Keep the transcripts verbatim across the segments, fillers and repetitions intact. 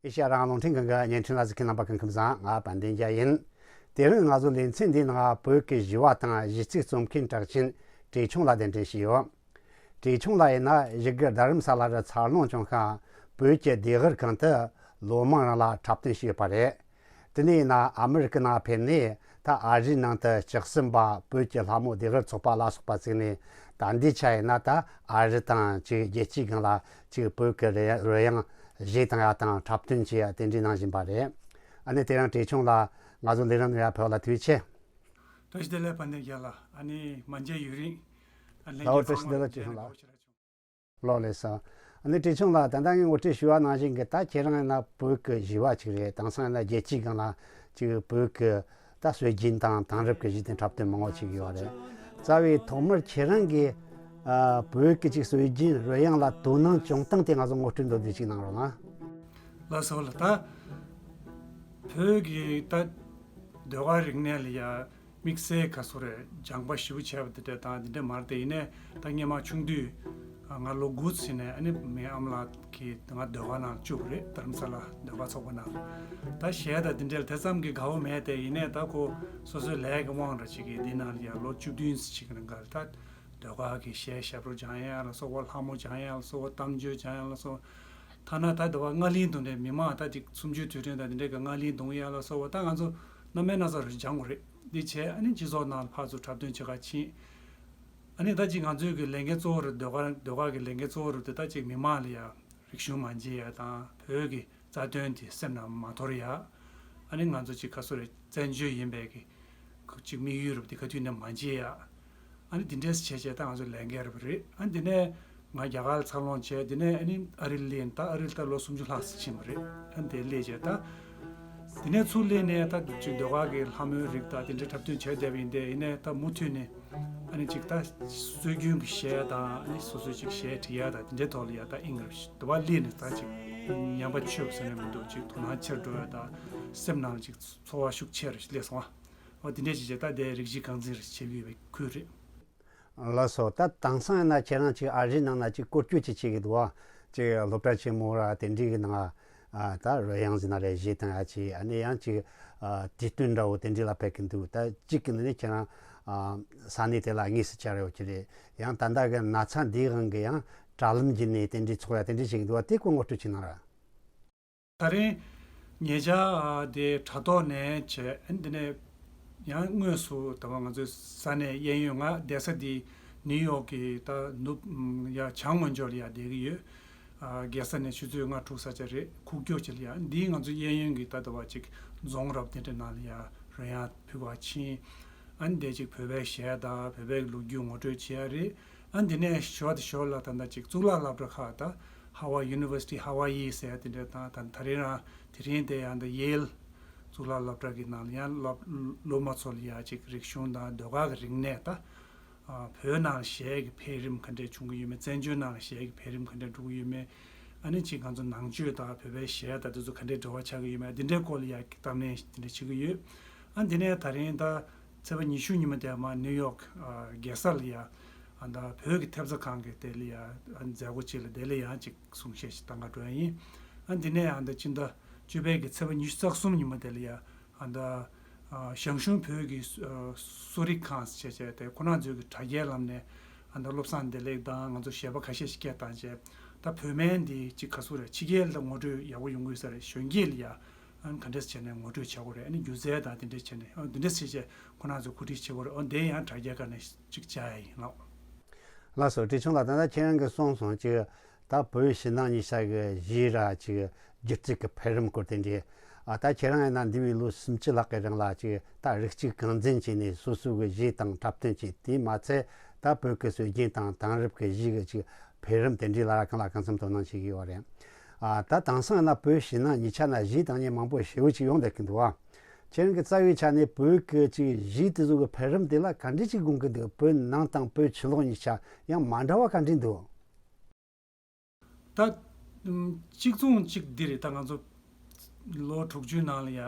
ཨེ་ཤ་ཡ་རང་དབང་རླུང་འཕྲིན་ཁང་གི་བརྙན་འཕྲིན་ལ་གཟིགས་མཁན་རྣམ་པ་སྐུ་ཁམས་བཟང་། ང་དཔལ་ལྡན་རྒྱལ་ཡིན། དེ་རིང་ང་ཚོ་ལེ་ཚན་འདིའི་ནང་བོད་ཀྱི་ཞི་བ་དང་གཞི་རྩའི་རྩོམ་མཁན་གྲགས་ཅན་བཀྲས་ཆུང་ལགས་གདན་འདྲེན་བྱས་ཡོད། བཀྲས་ཆུང་ལགས་ཡིན་ན་ཡུ་གུར་རྡ་རམ་ས་ལ་རུ་འཚར་ལོངས་བྱུང་ཤིང་བོད་ཀྱི་ཟློས་གར་སྒང་དུ་ལོ་མང་རིང་ལ་འཁྲབ་སྟོན་བྱས་ཡོད་པ་རེད། དེ་ནས་ཡིན་ན་ཨ་མི་རི་ཀའི་ནང་ཕེབས་ནས་ད་ཨ་རིའི་ནང་དུ་ལྕགས་ཟམ་པ་བོད་ཀྱི་ལྷ་མོ་ཟློས་གར་ཚོགས་པ་ལ་སོགས་པ་བཙུགས་ནས། ད་འདི་ཆ་ཡིན་ན་ད་ཨ་རི་དང་ཅིག་རྒྱལ་སྤྱིའི་སྒང་ལ་ཅིག་བོད་ཀྱི་རོལ་དབྱངས་གཞས་བཏང་ཡ་དང་འཁྲབ་སྟོན་བྱེད་ཡ་དེ་འདྲའི་གནང་བཞིན་པ་རེད། ཨ་ནི་དེ་རིང་བཀྲས་ཆུང་ལགས་ང་ཚོ་ལས་རིམ་ནང་ཡར་ཕེབས་པ་ལ་ཐུགས་རྗེ་ཆེ། བཀྲ་ཤིས་བདེ་ལེགས་དཔལ་ལྡན་རྒྱལ་ལགས། ཨ་ནི་མ་མཇལ་ཡུན་རིང་། ཨ་ལྷན་ལའོ། རྒྱས་བཀྲ་ཚང་ཤིས་བདེ་ལེགས། མ་བཀྲས་ཆུང་ལགས། ལགས་ལགས་སོ། ཨ་ནི་བཀྲས་ཆུང་ལགས། ད་ལྟ་ངས་ངོ་སྤྲོད་ཞུས་པ་ནང་བཞིན་གྱི་ད་ཁྱེད་རང་ཡིན་ན་བོད་ཀྱི་ཞི་བ་ཅིག་རེད། དེང་སང་ཡིན་ན་རྒྱལ་སྤྱིའི་སྒང་ལ་ཅིག་བོད་ཀྱི་ད་སྲོལ་རྒྱུན་དང་དེང་རབས་ཀྱི་གཞས་དེ་འཁྲབ་སྟོན་མང་པོ་བྱེད་ཀྱི་ཡོད་རེད། རྩ་བའི་ཐོག་མར་ཁྱེད་རང་གིས་ཨ་བོད་ཀྱི་ཅིག་སྲོལ་རྒྱུན་རོལ་དབྱངས་ལ་དོ་སྣང་བྱུང་སྟངས་དེ་ང་ཚོ་ངོ་སྤྲོད་མདོར་བསྡུས་ཅིག་གནང་རོགས་གནང་། ལགས་སོ་ལགས། ད་བོད་ཀྱི་ད་ཟློས་གར་རིག་གནས་ལ་ཡ་དམིགས་བསལ་ག་སོ་རེ་སྦྱངས་པ་ཞེ་པོ་བྱས་པ་དེ་འདྲ་དང་དེ་འདྲ་མ་རེད་དེ། ཡིན་ནའི་ད་སྔོན་མ་ཆུང་དུས་ང་ལོ་དགུ་ཙམ་ནས་ཨ་ནི་ངའི་ཨ་མ་ལགས་ཀྱིས་ང་ཟློས་གར་ནང་བཅུག་པ་རེད། རྡ་རམ་ས་ལ་ཟློས་གར་ཚོགས་པ་ནང་། ད་གཞས་དང་དེ་འདྲ་ལ་དེ་ཙམ་གྱི་དགའ་བོ་མེད་དེ། ཡིན་ནའི་ད་ཁོ་སོ་སོའི་ལས་ཀྱི་དབང་ར་ཅིག་གིས་འདི་ནང་ལ་ཡ་ལོ་བཅུ་བདུན་ཙམ་ཅིག་གི་རིང་ག་ལ་ད་ཟློས་གར་གྱི་གཞས་ཞབས་བྲོ་སྦྱང་ཡ་ལ་སོགས་པ། ལྷ་མོ་སྦྱང་ཡ་ལ་སོགས་པ། གཏམ་བརྗོད་སྦྱང་ཡ་ལ་སོགས་པ། ཐ་ན་ད་ལྟ་བ་ལྔ་གླིང་དུ་འདྲའི་མི་མང་ད་ཅིག་གསུམ་བཅུའི་དུས་དྲན་དང་དེ་འདྲའི་གི་ལྔ་གླིང་གཏོང་ཡ་ལ་སོགས་པ་ད་ང་ཚོ་རྣམ་པ་སྣ་ཚོགས་རེ་སྦྱང་དགོས་རེད། འདི་བྱས་ཨ་ནི་སྤྱི་ཚོགས་ནང་ལ་ཕར་ཚུར་འཁྲབ་སྟོན་བྱེད་ག་ཕྱིན། ཨ་ནི་ད་ཅིག་ང་ཚོའི་གི་ལས་འགན་གཙོ་བོ་རུ་ཟློས་གར་ཟློས་གར་གི་ལས་འགན་གཙོ་བོ་རུ་དེ་ད་ཅིག་མི་མང་ལ་ཡ་རིག་གཞུང་མ་བརྗེད་ཡ་དང་བོད་ཀྱི་རྩ་དོན་དེ་སེམས་ནང་མ་དོར་ཡ། ཨ་ནི་ང་ཚོ་ཅིག་ག་སོ་རེ་བཙན་བྱོལ་ཡིན་པའི་གི་ཅིག་དམིགས་ཡུལ་རུ་དེ་ག་དུས་ནས་མ་བརྗེད་ཡ། ཨ་ནི་དེ་འདྲས་བྱས་བྱས་ད་ང་ཚོ་ལས་འགན་རེད་པ་རེད། ཨ་ནི་དེ་ནས་ང་རྒྱ་གར་ལ་འཚར་ལོངས་བྱས། དེ་ནས་ཨ་ནི་ཨ་རིར་སླེབས། ད་ཨ་རིར་ད་ལོ་སུམ་ཅུ་ལྷག་ཙམ་ཕྱིན་པ་རེད། ཨ་ནི་དེ་སླེབས་བྱས་ད་དེ་ནས་ཚུར་སླེབས་ནས་ད་ཅིག་ཟློས་གར་གྱི་ལྷ་མོའི་རིགས་དང་དེ་འདྲའི་འཁྲབ་སྟོན་བྱས་བསྡད་པ་ཡིན་ཏེ། ཡིན་ནའི་ད་མུ་མཐུད་ནས་ཨ་ནི་ཅིག་ད་སྲོལ་རྒྱུན་གྱི་གཞས་དང་ཨ་ནི་སོ་སོའི་ཅིག་གཞས་འབྲི་ཡ་དང་དེ་འདྲའི་ཐོག་ལ་ཡ་ད་དབྱིངས་རེ་ཞིག་དུ་བ་སླེབས་ནས་ད་ཅིག་ཉམས་པ་ཆོད་པ་ཟེར་ནས་མི་འདུག་ཅིག་དོ་སྣང་ཆེར་འགྲོ་ཡ་དང་སེམས་ནང་ལ་ཅིག་ཚོར་བ་ཤུགས་ཆེ་རུ་སླེབས་སོང་བ། འོ་དེ་འདྲས་བྱས་བྱས་ད་དེ་རིགས་གཞི་རྐང་འཛིན་རེ་བྱེད་ཀྱི་ཡོད་པའི་ཁུལ་རེད། ལགས་སོ། ད་དེང་སང་ཡིན་ན་ཁྱེད་རང་ཅིག་ཨ་རིའི་ནང་ན་ཅིག་སྐོར་སྐྱོད་ཅིག་བྱེད་ཀྱི་འདུག་བ། ཅིག་སློབ་གྲྭ་ཆེན་མོ་ར་དེ་འདྲའི་གི་ནང་ཨ་ད་རོལ་དབྱངས་ཟེར་ན་རེད། གཞས་བཏང་ཡ་ཅིག་ཨ་ནི་ཡང་ཅིག་ཨ་དུས་སྟོན་འདྲ་བོ་དེ་འདྲའི་ལ་ཕེབས་ཀྱི་འདུག་ད་གཅིག་གི་ནི་ཁྱེད་རང་ཨ་ས་གནས་དེ་ལ་དངོས་སུ་བཅར་ཡོད་ཀྱི་རེད། ཡང་ད་ལྟ་གི་ན་ཚ་འདིའི་དབང་གིས་ཡང་དྲ་ལམ་བརྒྱུད་ནས་དེ་འདྲའི་ཚོགས་ཡ་དེ་འདྲའི་བྱེད་ཀྱི་འདུག་བ། དེ་སྐོར་ངོ་སྤྲོད་ཅིག་གནང་ར། ད་རིང་ཉེ་ཆར་དེ་དྲ་ཐོག་ནས་བྱས། འདི་ནས་ཡང་དངོས་སུ་ད་བར་ང་ཚོའི་ས་གནས་གཡས་གཡོན། ང་བསྡད་ས་འདི་ནིའུ་ཡོག་གི་ད་ནུབ་ཡ་བྱང་ངོས་ཕྱོགས་ལ་ཡ་བསྡད་ཀྱི་ཡོད། ཨ་རྒྱལ་ས་ནས་ཆུ་ཚོད་ལྔ་དྲུག་ས་ཆ་རེད། ཁུག་ཀྱོག་ཅིག་ལ་ཡ། འདིའི་ང་ཚོ་གཡས་གཡོན་གྱི་ད་ལྟ་བ་ཅིག་རྫོང་རབ་དེ་འདྲ་ནང་ལ་ཡ་རོལ་དབྱངས་ཕུལ་བར་ཕྱིན། ཨ་ནི་དེ་ཅིག་བོད་པའི་གཞས་དང་བོད་པའི་ལོ་རྒྱུས་ངོ་སྤྲོད་བྱེད་ཡ་རེད། ཨ་འདི་ནས་ཞོར་དང་ཞོར་ལ་ད་ལྟ་ཅིག་གཙུག་ལག་སློབ་གྲྭ་ཁག་ད་ཧ་ཝ་ཡུ་ནི་ཝར་སི་ཊི་ཧ་ཝ་ཡི་ཟེར་ཡ་དེ་འདྲ་དང་། ད་ད་རིང་རང་དེ་རིང་དེ་ཡང་ད་ཡེལ་གཙུག་ལག་སློབ་གྲྭ་གི་ནང་ལ་ཡང་སློབ་སློབ་མ་ཚོ་ལ་ཡ་ཅིག་རིག་གཞུང་དང་ཟློས་གར་གྱི་རིག་གནས་ད་ཨ་བོད་ནང་ལ་གཞས་ཀྱི་འཕེལ་རིམ་ག་འདྲས་བྱུང་གི་ཡོད་མེད། བཙན་བྱོལ་ནང་ལ་གཞས་ཀྱི་འཕེལ་རིམ་ག་འདྲས་འགྲོ་གི་ཡོད་མེད། ཨ་ནི་ཅིག་ང་ཚོ་ནང་ཆོས་དང་བོད་པའི་གཞས་དང་དེ་ཚོ་ག་འདྲས་འབྲེལ་བ་ཆགས་ཀྱི་ཡོད་མེད། འདི་འདྲའི་སྐོར་ལ་ཡ་གཏམ་གླེང་དེ་འདྲ་བྱེད་ཀྱི་ཡོད། ཨ་འདི་ནས་ད་རིང་ད་ཚེས་པ་ཉི་ཤུ་ཉི་མ་དེ་མར་ནིའུ་ཡོག་ཨ་རྒྱལ་ས་ལ་ཡ་ཨ་ད་བོད་ཀྱི་ཐེབས་རྩ་ཁང་གི་དེ་ལ་ཡ་ཨ་མཛད་སྒོ་ཅིག་ལ་དེ་ལ་ཡང་ཅིག་གསུང་བཤད་ཅིག་གཏང་ག་འགྲོ་ཡ་ཡིན། ཨ་འདི་ནས་ཨ་ད་སྤྱི་ཟླ་བཅུ་པའི་གི་ཚེས་པ་ཉི་ཤུ་རྩ་གསུམ་ཉི་མ་དེ་ལ་ཡ་ཨ་ད་ཨ་ཞང་ཞུང་བོད་ཀྱི་ཨ་གསོ་རིག་ཁང་ཟེར་བྱས་དེ་ཁོ་རང་ཚོའི་གི་དྲ་རྒྱའི་ལམ་ནས་ཨ་ད་བློ་བཟང་བདེ་ལེགས་དང་ང་ཚོ་གཞས་པ་ཁ་ཤས་ཤིག་སྐད་བཏང་བྱས། ད་བོད་སྨན་འདི་ཅིག་ག་ཟེར་རེད། ཕྱི་རྒྱལ་ལ་ངོ་སྤྲོད་ཡག་པོ་ཡོང་གི་ཡོད་ས་རེད། གཞོན་སྐྱེས་ལ་ཡ་ཨ་ག་འདྲས་བྱས་ནས་ངོ་སྤྲོད་བྱེད་དགོས་རེད། ཨ་ནི་སྒྱུ་རྩལ་དང་དེ་འདྲས་བྱས་ནས་ཨ་འདི་འདྲས་བྱས་བྱས་ཁོ་རང་ཚོ་གོ་སྒྲིག་བྱེད་དགོས་རེད། ཨ་འདི་ཡང་དྲ་རྒྱའི་སྒང་ནས་ཅིག་བྱ་ཡ་ཡིན་ལགས། ལགས་སོ། བཀྲས་ཆུང་ལགས། ད་ལྟ་ཁྱེད་རང་གིས་གསུངས་སོང་། ཅིག་ད་བོད་ཕྱི་ནང་གཉིས་ཆ་གི་གཞས་ར་ཅིག་སྒྱུ་རྩལ་གྱི་འཕེལ་རིམ་སྐོར་དེ་འདྲའི། ཨ་ད་ཁྱེད་རང་ཡིན་ན་འདས་པའི་ལོ་སུམ་ཅུ་ལྷག་གི་རིང་ལ་ཅིག་ད་རིགས་གཅིག་རྐང་འཛིན་བྱས་ནས་སོ་སོ་གི་གཞས་དང་འཁྲབ་སྟོན་བྱས། དེས་མ་ཚད་ད་བོད་ཀྱི་སྲོལ་རྒྱུན་དང་དེང་རབས་ཀྱི་གཞས་ཀྱི་ཅིག་འཕེལ་རིམ་དེ་འདྲའི་ལ་ར་གང་ལ་གང་འཚམ་དོ་སྣང་བྱེད་ཀྱི་ཡོད་རེད། ཨ་ད་དེང་སང་ཡིན་ན་བོད་ཕྱི་ནང་གཉིས་ཆ་ན་གཞས་བཏང་མཁན་མང་པོ་ཞེ་པོ་ཅིག་ཡོང་བསྡད་ཀྱི་འདུག་ཨ། ཁྱེད་རང་གི་རྩ་བའི་ཆ་ནས་བོད་ཀྱི་ཅིག་གཞས་དེ་ཚོ་གི་འཕེལ་རིམ་དེ་ལ་ག་འདྲས་ཅིག་དགོངས་ཀྱི་འདུག་བོད་ནང་དང་བོད་ཕྱི་ལོགས་གཉིས་ཆ་ཡང་མ་འདྲ་བ་ག་འདྲས་འདུག་ད་ཨམ་གཅིག་མཚུངས་གཅིག་འདི་རེད། ད་ང་ཚོ་ལོ་དྲུག་ཅུའི་ནང་ལ་ཡ་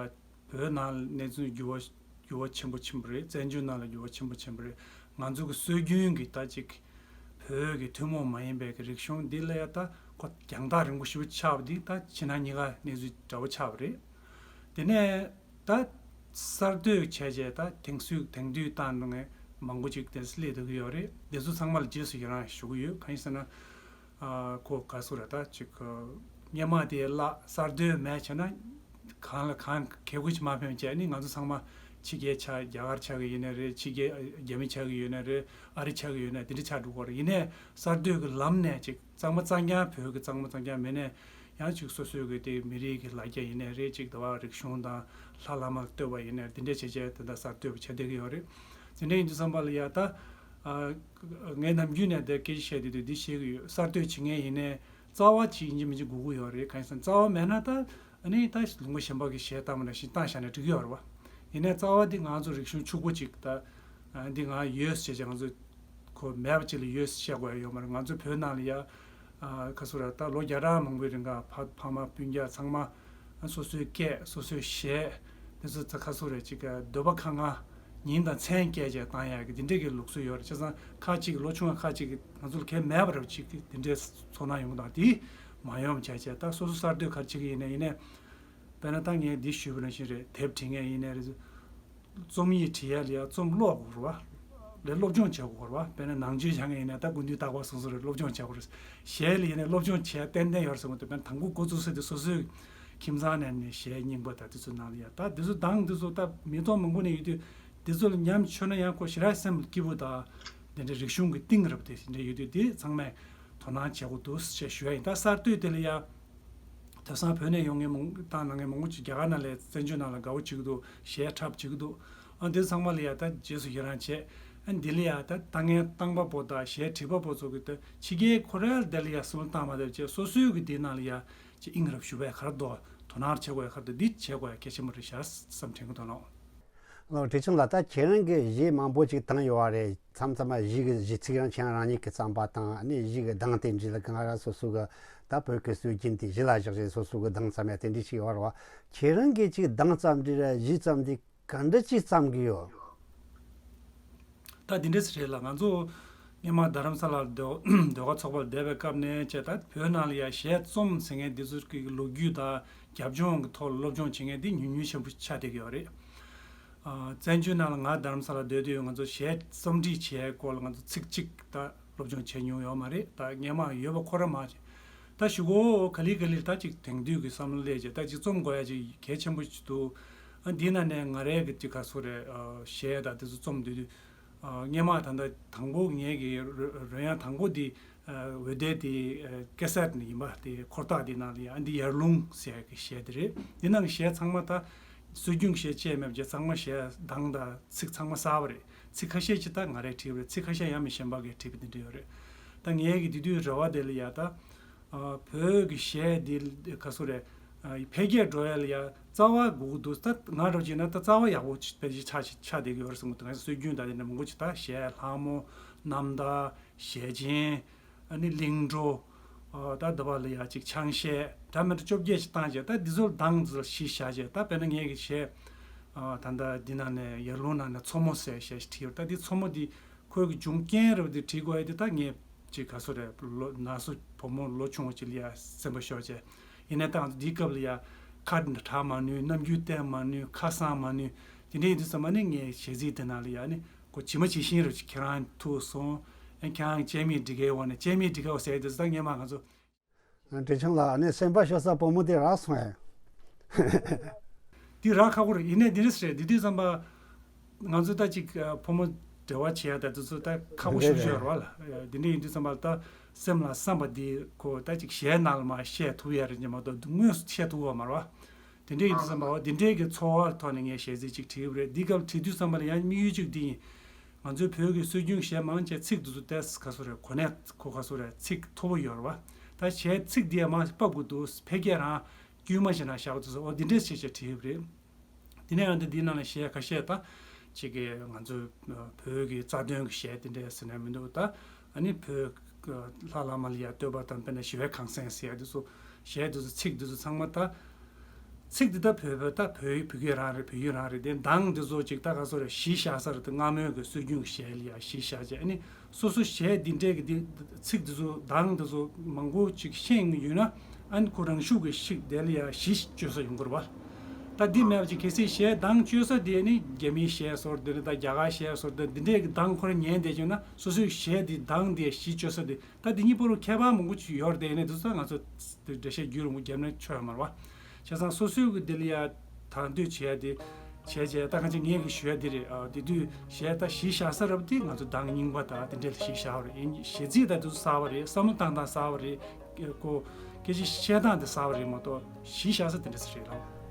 བོད་ནང་ལ་གནས་ཚུལ་འགྱུར་བ་འགྱུར་བ་ཆེན་པོ་ཕྱིན་པ་རེད། བཙན་བྱོལ་ནང་ལ་འགྱུར་བ་ཆེན་པོ་ཕྱིན་པ་རེད། ང་ཚོ་གི་སྲོལ་རྒྱུན་གྱི་ད་ཅིག་བོད་ཀྱི་ཐུན་མོང་མ་ཡིན་པའི་གི་རིག་གཞུང་འདི་ལ་ཡ་ད་ ཁོ་རྒྱང་ཐག་རིང་པོ་ཞེ་པོ་ཆགས་པ་འདི་ད་ཕྱི་ནང་གཉིས་ཀ་གནས་ཚུལ་འདྲ་པོ་ཆགས་པ་རེད། དེ་ནས་ད་གསར་གཏོད་བྱས་རྗེས་ད་དེང་སུས་དེང་དུས་བཏང་ནས་མང་པོ་ཅིག་དེ་སླེབས་སྡོད་ཀྱི་ཡོད་རེད། དེ་ཚོ་ཚང་མ་ལ་རྗེས་སུ་ཡི་རང་ཞུ་གི་ཡོད། གང་ཡིན་ཟེར་ན། ཨ་ཁོ་ག་ཚོད་རེད། ད་ཅིག་སྔོན་མ་དེ་བརླག་གསར་གཏོད་མེད་བྱས་ན་གང་ལ་གང་གལ་དགོས་ཅིག་མ་ཕན་བྱས་ནི་ང་ཚོ་ཚང་མ་ཕྱི་རྒྱལ་ཆགས། རྒྱ་གར་ཆགས་ཀྱི་ཡིན་ནའི་རེད། ཕྱི་རྒྱལ་རྒྱ་མི་ཆགས་ཀྱི་ཡོད་ནའི་རེད། ཨ་རི་ཆགས་ཀྱི་ཡོད་ནའི་དེ་འདྲ་ཆགས་འགྲོ་གི་རེད། ཡིན་ནའི་གསར་གཏོད་ཀྱི་ལམ་ནས་ཅིག་གཙང་མ་གཙང་རྐྱང་བོད་ཀྱི་གཙང་མ་གཙང་རྐྱང་མེད་ནའི་ཡང་ཅིག་སོ་སོའི་གི་དེ་མི་རིགས་ཀྱི་ལ་རྒྱ་ཡིན་ནའི་རེད། ཅིག་དེ་བ་རིག་གཞུང་དང་ལྷ་བླ་མ་བསྟོད་པ་ཡིན་ནའི་དེ་འདྲ་བྱས་བྱས་དེ་འདྲ་གསར་གཏོད་པ་བྱས་བསྡད་ཀྱི་ཡོད་རེད། དེ་འདྲ་ཡིན་དུས་ཙམ་པ་ལ་ཡ་ད་ཨ་ངས་ནམ་རྒྱུན་ནས་དེ་སྐད་ཆ་བཤད་དུས་དུས་འདི་བཤད་ཀྱི་ཡོད། གསར་གཏོད་བྱེད་མཁན་ཡིན་ནའི་རྩ་བ་ཅིག་ཡིན་གཅིག་མིན་གཅིག་དགོས་ཀྱི་ཡོད་རེད། གང་ཡིན་ཟེར་ན་རྩ་བ་མེད་ན་ད་ཨ་ནི་ད་ལུང་པ་གཞན་པ་གི་གཞས་བཏང་བ་ནང་བཞིན་བཏང་བཞག་ན་འགྲིག་གི་ཡོད་རེད་བ། ཡིན་ནའི་རྩ་བ་འདི་ང་ཚོ་རིག་གཞུང་ཕྱུག་པོ་ཅིག་ད་ཨ་འདི་ང་ཡོད་ཟེར་བྱས་ང་ཚོ་ཁོ་མེད་པ་ཅིག་ལ་ཡོད་ཟེར་བཤད་དགོས་ཡ་ཡོད་མ་རེད། ང་ཚོ་བོད་ནང་ལ་ཡ་ཨ་ཁ་སོ་ར་ད་ལོ་བརྒྱ་ཕྲག་མང་པོའི་རིང་ག་ཕ་ཕ་མ་སྤུན་ཀྱག་ཚང་མ་སོ་སོའི་སྐད་སོ་སོའི་གཞས་འདི་ཚོ་ད་ཁ་སོ་ར་ཅིག་ག་འདོད་པ་ཁ་ང་ཉིན་དང་མཚན་བསྐྱལ་བྱས་བཏང་ཡ་གི་འདི་འདྲས་ཀྱི་ལུགས་སྲོལ་ཡོད་རེད། བྱས་ཙང་ཁ་ཅིག་ལོ་ཆུང་བ་ཁ་ཅིག་ང་ཚོ་ལ་གལ་མེད་པ་རེད། ཅིག་འདི་འདྲས་ཚོར་སྣང་ཡོང་གི་དང་དེ་མ་ཡོང་བྱས་བྱས་ད་སོ་སོ་གསར་གཏོད་ག་རེ་བྱེད་ཀྱི་ཡིན་ན་ཡིན་ནའི་དཔེར་ན་ད་ངས་འདི་ཞུས་པ་ནང་བཞིན་རེད། དེབ་བྲིས་མཁན་ཡིན་ནའི་རེད། རྩོམ་ཡིག་བྲིས་ཡ་ལ་ཡ་རྩོམ་ཀློག་དགོས་རེད་བ། ལས་སློབ་སྦྱོང་བྱེད་དགོས་རེད་བ། དཔེར་ན་ནང་ཆོས་སྦྱང་མཁན་ཡིན་ན་ད་དགུན་དུས་རྟག་པར་སོ་སོ་རེ་སློབ་སྦྱོང་བྱེད་དགོས་རེད། གཞས་ལ་ཡིན་ན་སློབ་སྦྱོང་བྱེད་ཡ་ཏན་ཏན་ཡོད་རེད་བསམ་གི་འདུག་དཔེར་ན་དང་པོ་འགོ་བཙུགས་ས་དེ་སོ་སོའི་ཁྱིམ་ཚང་ནས་ནས་གཞས་རྙིང་པ་དང་དེ་ཚོ་ནང་ལ་ཡ་ད་དེ་ཚོ་གདངས་དེ་ཚོ་ད་མི་ཐོག་མང་པོ་ནས་ཡོད་དུས་དེ་ཚོ་ལ་ཉམས་ཆོད་ན་ཡང་ཁོ་ཞེ་དྲག་སེམས་ལ་སྐྱིད་པོ་དང་དེ་འདྲའི་རིག་གཞུང་གི་གཏིང་རབ་དེ་འདྲ་ཡོད་དུས་དེ་ཚང་མས་དོ་སྣང་བྱེད་དགོས་འདུག་ཅེས་ཞུ་ཡ་ཡིན། ད་གསར་གཏོད་དེ་ལ་ཡ། དེང་སང་བོད་ནས་ཡོང་མཁན་མང་བཏང་གནང་མཁན་མང་པོ་ཅིག་རྒྱ་གར་ནང་ལ་བཙན་བྱོལ་ནང་ལ་དགའ་བོ་བྱེད་ཀྱི་འདུག་གཞས་འཁྲབ་བྱེད་ཀྱི་འདུག་ཨ་འདི་ཚང་མ་ལ་ཡ་ད་རྗེས་སུ་ཡི་རང་བྱས། ཨ་འདི་ལ་ཡ་ད་ལྟ་མཁན་བཏང་པ་པོ་དང་གཞས་བྲིས་པ་པོ་ཚོ་གི་ད་ཕྱི་རྒྱལ་ཁོ་རའི་དེ་ལ་ཡ་སུན་བཏང་མ་བསྡད་བྱས་སོ་སོའི་གི་འདི་ནང་ལ་ཡ་ཅིག་དབྱིངས་རབ་ཞུ་བའི་ཁར་དོ་དོ་སྣང་བྱེད་དགོས་ཡ་ཁར་དོ་འདི་བྱེད་དགོས་ཡ་གལ་ཆེན་པོ་རེད་ཤག་བསམ་དྲན་གི་འདུག་ལགས། ཨོ། བཀྲ་ཤིས་ལགས། ད་ཁྱེད་རང་གིས་གཞས་མང་པོ་ཅིག་བཏང་ཡོད་པ་རེད། མཚམས་མཚམས་མ་གཞས་ཀྱི་གཞས་ཚིག་རང་ཁྱེད་རང་རང་ཉིད་ཀྱིས་བརྩམས་པ་དང་ཨ་ནི་གཞས་ཀྱི་གདངས་དེ་འདྲ་ལ་གང་ར་སོ་སོ་གི་ད་བོད་ཀྱི་སྲོལ་རྒྱུན་དེ་གཞས་ལ་བཞག་བྱས་སོ་སོ་གི་གདངས་བརྩམས་ཡ་དེ་འདྲ་ཞིག་ཡོད་རེད་བ། ཁྱེད་རང་གིས་ཅིག་གདངས་བརྩམས་དུས་ར་གཞས་བརྩམས་དུས་ག་འདྲ་ཅིག་བརྩམས་ཀྱི་ཡོད། ད་འདི་འདྲས་རེད་ལ། ང་ཚོ་སྔོན་མ་རྡ་རམ་ས་ལར་ཟློས་ཟློས་གར་ཚོགས་པར་བསྡད་པའི་སྐབས་ནས་བྱས་ད་བོད་ནང་ལ་ཡ་གཞས་རྩོམ་ཟེར་མཁན་འདི་ཚོ་གི་ལོ་རྒྱུས་དང་རྒྱབ་ལྗོངས་ཀྱི་ཐོག་ལ་སློབ་སྦྱོང་བྱེད་མཁན་འདི་ཉུང་ཉུང་ཆེན་པོ་ཆགས་བསྡད་ཀྱི་ཡོད་རེད། ཨ་བཙན་བྱོལ་ནང་ལ་ང་རྡ་རམ་ས་ལར་སྡོད་དུས་ང་ཚོ་གཞས་རྩོམ་སྒྲིག་བྱེད་ཡའི་སྐོར་ལ་ང་ཚོ་ཚིག་གཅིག་ད་སློབ་སྦྱོང་བྱས་མྱོང་ཡོད་མ་རེད། ད་སྔོན་མ་ཡོད་པ་ཁོ་རང་མ་བྱས། ད་ཞུ་གོ་ག་ལེ་ག་ལེ་ད་ཅིག་དེང་དུས་ཀྱི་བསམ་བློ་སླེབས་རྗེས་ད་ཅིག་རྩོམ་དགོས་ཡ་ཅིག་གལ་ཆེན་པོ་ཅིག་འདུག་ཨ་འདི་ན་ནས་ང་རའི་གི་ཅིག་ག་ཚོད་རེད། ཨ་གཞས་ད་དེ་ཚོ་རྩོམ་དུས་དུས་ཨ་སྔོན་མ་ད་ལྟ་དང་པོ་ངའི་གི་རོལ་རོལ་དབྱངས་དང་པོ་འདི་ཨ་འོད་སྡེར་དེ་ཨ་ཀེ་སེཊ་ནས་ཡིན་པ་དེ་འཁོར་ཐག་དེ་ནང་ལ་ཡ་ཨ་འདི་ཡར་ཀླུང་ཟེར་ཡ་གི་གཞས་དེ་རེད། འདི་ནང་གི་གཞས་ཚང་མ་ད་སྲོལ་རྒྱུན་གཞས་བཅས་མེད་པ་བྱས་ཚང་མ་གཞས་གདངས་དང་ཚིག་ཚང་མ་གསར་པ་རེད། ཚིག་ཁ་ཤས་ཅིག་ད་ང་རས་བྲིས་པ་རེད། ཚིག་ཁ་ཤས་ཡང་མི་གཞན་པ་གིས་བྲིས་པ་དེ་འདྲ་ཡོད་རེད། ད་ངའི་གི་དེ་དུས་རེ་བ་དེ་ལ་ཡ་ད་ཨ་བོད་ཀྱི་གཞས་འདི་ག་ཚོད་རེད། ཨ་འཕེལ་རྒྱས་འགྲོ་ཡ་ལ་ཡ་རྩ་བ་དགོས་ཀྱི་འདུག་ད་ང་རོ་བྱས་ན་ད་རྩ་བ་ཡག་པོ་ཕལ་ཆེར་ཆགས་ཆགས་བསྡད་ཀྱི་ཡོད་རེད་བསམ་གྱི་འདུག་ང་སྲོལ་རྒྱུན་ད་དེ་འདྲ་མང་པོ་ཅིག་ད་གཞས་ལྷ་མོ་རྣམ་ཐར་ཞལ་ཆེམས་ཨ་ནི་གླིང་བྲོ་ཨ་ད་འདི་པ་ལ་ཡ་ཅིག་ཆང་གཞས་འདྲ་མི་འདྲ་བཅོ་བརྒྱད་ཅིག་བཏང་རྗེས་ད་འདི་ཚོ་གདངས་འདི་ཚོ་གཞི་བཞག་རྗེས་ད་དཔེར་ན་ངའི་གི་གཞས་ཨ་ད་ད་འདི་ནང་ནས་ཡར་ཀླུང་ནང་ནས་མཚོ་མོ་ཟེར་གཞས་ཤིག་བྲིས་ཡོད། ད་འདི་མཚོ་མོ་འདི། ཁོའི་གི་འབྱུང་རྐྱེན་རེད་པ་འདི་བྲིས་དགོས་ཡ་དེ་ད་ངས་ཅིག་ག་ཚོད་རེད། ལོ་ན་སོ་བུ་མོ་ལོ་ཆུང་བ་ཅིག་ལ་ཡ་སེམས་པ་ཤོར་བྱས། ཡིན་ནའི་ད་ང་ཚོ་འདིའི་སྐབས་ལ་ཡ་ཁ་གྲག་མ་ནུས། རྣམ་འགྱུར་བསྟན་མ་ནུས། ཁ་གསང་མ་ནུས། དེ་འདྲ་ཡིན་དུས་ཙམ་པ་ནི་ངས་གཞས་ཚིག་དེ་ནང་ལ་ཡ་ནི་ཁོ་ཇི་མ་ཇི་བཞིན་རེད་ཅིག་ཁྱེད་རང་ཐུག་སོང་། ཨ་ཁྱེད་རང་གཅེས་མིག་འདི་གའི་འོག་ནས་གཅེས་མིག་འདི་གའི་འོག་ཟེར་ཡ་དེ་ཚོ་ད་སྔོན་མ་ང་ཚོ། བཀྲ་ཤིས་ལགས། ཨ་ནི་སེམས་པ་ཤོར་ས་བུ་མོ་དེ་རག་སོང་ངས། དེ་རག་ཁག་པོ་རེད། ཡིན་ནའི་འདི་རེད་ཟེར། འདི་དུས་ཙམ་པ་ང་ཚོ་ད་ཅིག་ཨ་བུ་མོ་འབྲེལ་བ་བྱེད་ཡ་ད་དེ་ཚོ་ད་ཁག་པོ་ཞེ་པོ་ཅིག་ཡོད་རེད་བ་ལ། འདི་འདྲ་ཡིན་དུས་ཙམ་པ་ད་སེམས་ལ་བསམ་པ་འདི་ཁོ་ད་ཅིག་གཞས་ནང་ལ་མར་བཤད་ཐུབ་ཡ་རེད་ཉི་མ་ད་དངོས་སུ་བཤད་ཐུབ་པ་མ་རེད་བ། དེ་འདྲ་ཡིན་དུས་ཙམ་པ་འོ་དེ་འདྲའི་གི་ཚོར་བ་ཐོག་ནས་ངས་གཞས་ཚིག་ཅིག་བྲིས་པ་རེད། འདི་སྐབས་བྲིས་དུས་ཙམ་པ་ལ་ཡང་དམིགས་ཡུལ་གཅིག་འདི་ཡིན། ང་ཚོའི་བོད་ཀྱི་སྲོལ་རྒྱུན་གཞས་མང་ཆེ་ཚིག་འདི་ཚོ་ཏོག་ཙམ་ག་ཚོད་རེད། གོ་གནས་ཁོ་ག་ཚོད་རེད། ཚིག་མཐོ་པོ་ཡོད་རེད་བ། ད་གཞས་ཚིག་འདི་ཡང་མར་ཕབ་དགོས་འདུག་འཕེལ་རྒྱས་རང་དཀྱུས་མ་ཞིག་ནང་བཞག་འདུག་འོ་འདི་འདྲས་བྱས་བྱས་བྲིས་པ་རེད། དེ་ནས་ཡང་འདི་འདིའི་ནང་ལ་གཞས་ཁ་ཤས་ད་ཅིག་གི་ང་ཚོའི་བོད་ཀྱི་རྩ་དོན་གྱི་གཞས་དེ་འདྲས་ཟེར་ན་མི་འདུག་ད་ཨ་ནི་བོད་ལྷ་བླ་མ་ལ་ཡ་བསྟོད་པ་དང་དཔེར་ན་ཞི་བའི་ཁང་གསེང་ཟེར་ཡ་འདི་ཚོ་གཞས་འདི་ཚོ་ཚིག་འདི་ཚོ་ཚང་མ་ད་ ཚིག་འདི་ད་བོད་བོད་ད་བོད་བོད་སྐད་རང་རེད། བོད་ཡིག་རང་རེད། དེ་གདངས་འདི་ཚོ་ཅིག་ད་ག་ཚོད་རེད། གཞི་བཞག་ས་རེད། དེ་སྔ་མོའི་གི་སྲོལ་རྒྱུན་གྱི་གཞས་ལ་ཡ་གཞི་བཞག་བྱས། ཨ་ནི་སོ་སོ་གཞས་འདི་འདྲའི་གི་འདི་ཚིག་འདི་ཚོ་གདངས་འདི་ཚོ་མང་པོ་ཅིག་ཤེས་ཡོད་ན། ཨ་ནི་ཁོ་རང་ཤུགས་ཀྱིས་ཤིག་དེ་ལ་ཡ་གཞི་བཅོལ་ས་ཡོང་གི་རེད་བ། ད་འདི་མེད་པ་ཅིག་གལ་སྲིད་གཞས་གདངས་བཅོལ་ས་དེ་ནི་རྒྱ་མིའི་གཞས་བཟོ་འདྲ་དེ་རེད། ད་རྒྱ་གར་གཞས་བཟོ་འདྲ་འདི་འདྲའི་གི་གདངས་ཁོ་རང་ཉན་བསྡད་ཀྱི་ཡོད་ན། སོ་སོའི་གཞས་འདི་གདངས་དེ་གཞི་བཅོལ་ས་དེ། ད་འདི་གཉིས་བར་དུ་ཁྱད་པར་མང་པོ་ཅིག་ཡོད་རེད་དེ། ཡིན་ནའི་འདི་ཚོ་ང་ཚོ་འགྲེལ་བཤད་རྒྱུད་རིང་པོ་བརྒྱབ་ན་ཆོ་ཡོད་མ་རེད་བ། བྱས་ཙང་སོ་སོའི་གི་འདི་ལ་ཡ་དང་དོད་བྱེད་ཡ་དེ་བྱས་བྱས། ད་གང་ཅི་ངས་གི་ཞུ་ཡ་འདི་རེད། ཨ། དེ་དུས་གཞས་ད་གཞི་བཞག་ས་རབ་དེ་ང་ཚོ་གདངས་རྙིང་པ་དང་དེ་འདྲས་ལ་གཞི་བཞག་པ་རེད། ཡིན་གཞས་ཚིག་ད་དུ་གསར་པ་རེད། བསམ་བློ་བཏང་སྟངས་གསར་པ་རེད། ཁོ་སྐད་ཆ་བཤད་སྟངས་དེ་གསར་པ་རེད་མ་གཏོགས་གཞི་བཞག་ས་དེ་འདྲས་རེད་ལགས།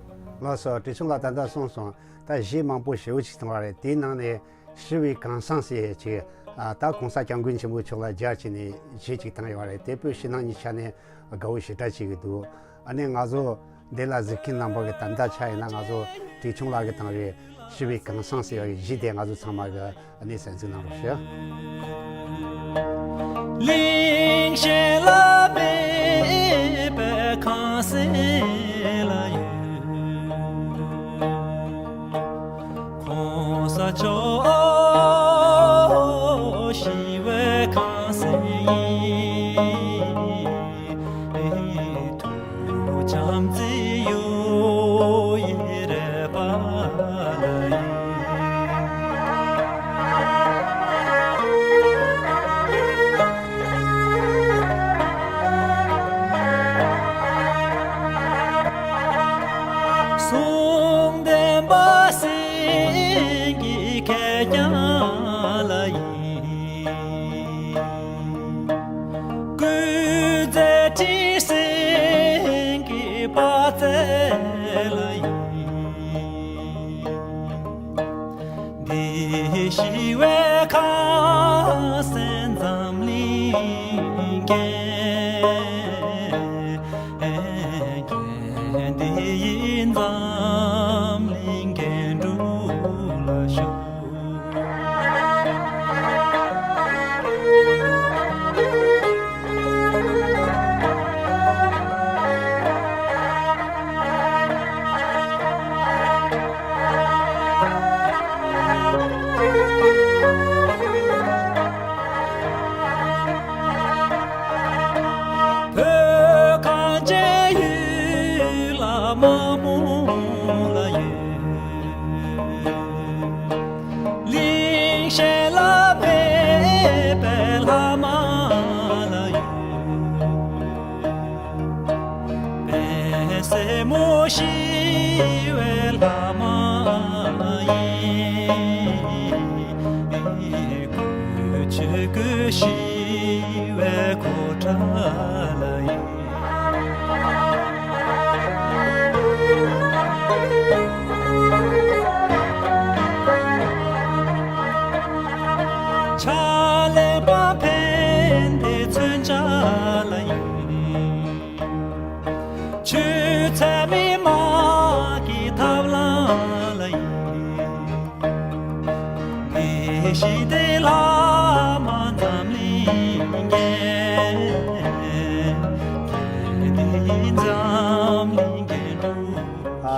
ལགས་སོ། བཀྲས་མཆོག་ལགས་ད་ལྟ་གསུངས་སོང་། ད་གཞས་མང་པོ་ཞེ་པོ་ཅིག་བཏང་བ་རེད། དེའི་ནང་ནས་ཞི་བའི་གངས་བཟང་ཟེར་ཡས་ཅིག་ཨ། ད་གོང་ས་སྐྱབས་མགོན་ཆེན་པོ་མཆོག་ལ་སྦྱར་བྱས་ནས་གཞས་ཅིག་བཏང་ཡོད་རེད། དེ་བོད་ཕྱི་ནང་གཉིས་ཆ་ནས་དགའ་བོ་ཞེ་དྲག་བྱེད་ཀྱི་འདུག་ཨ་ནི་ང་ཚོ་འདི་ལ་གཟིགས་མཁན་རྣམ་པ་གི་ད་ལྟ་ཆ་ཡིན་ན། ང་ཚོ་བཀྲས་མཆོག་ལགས་ཀྱིས་བཏང་བའི་ཞི་བའི་གངས་བཟང་ཟེར་བའི་གཞས་དེ་ང་ཚོ་ཚང་མ་གི་ཨ་ནི་གསན་གཟིགས་གནང་རོགས་ཞུ། གླིང་གཞན་ལ་མེད་པའི་གངས་སེང་ལ་ཡོད། གོང་ས་མཆོག་ཞི་བའི་གངས་སེང་ཡིན། ཐུགས་བྱམས་བརྩེའི་གཡུ་ཡི་རལ་པ་ལ་ཡིན། གསུང་ལྡན་པ་སེང་གེའི་གད་རྒྱངས་ལ་ཡིན། སྐུ་ཚེ་ཁྲི་སེང་གེའི་དཔལ་རྩལ་ལ་ཡིན། འདི་ཞི་བའི་ཁ་སེང་འཛམ་གླིང་རྒྱས། འདི་ཡིས་འཛམ་གླིང་རྒྱན་དྲུག་ལ་ཤོག། བོད་གངས་ཅན་ཡུལ་ལ་མ་མོ་ལ་ཡོད། གླིང་གཞན་ལ་མེད་པའི་ལྷ་མ་ལ་ཡོད། པད་སེར་མོ་ཞི་བའི་ལྷ་མ་ཡིན། གོས་ཆེན་གོས་ཞི་བའི་གོ་ཁྲབ་ལ་ཡིན། ཕྱག་ལེན་པ་ཕན་བདེའི་མཚོན་ཆ་ལ་ཡིན། ཆོས་ཚན་མི་དམངས་ཀྱི་ཐབས་ལམ་ལ་ཡིན། འདི་ཞི་བདེའི་ལྷ་མ་འཛམ་གླིང་རྒྱས། འདི་འཛམ་གླིང་རྒྱན་དྲུག་ཨ།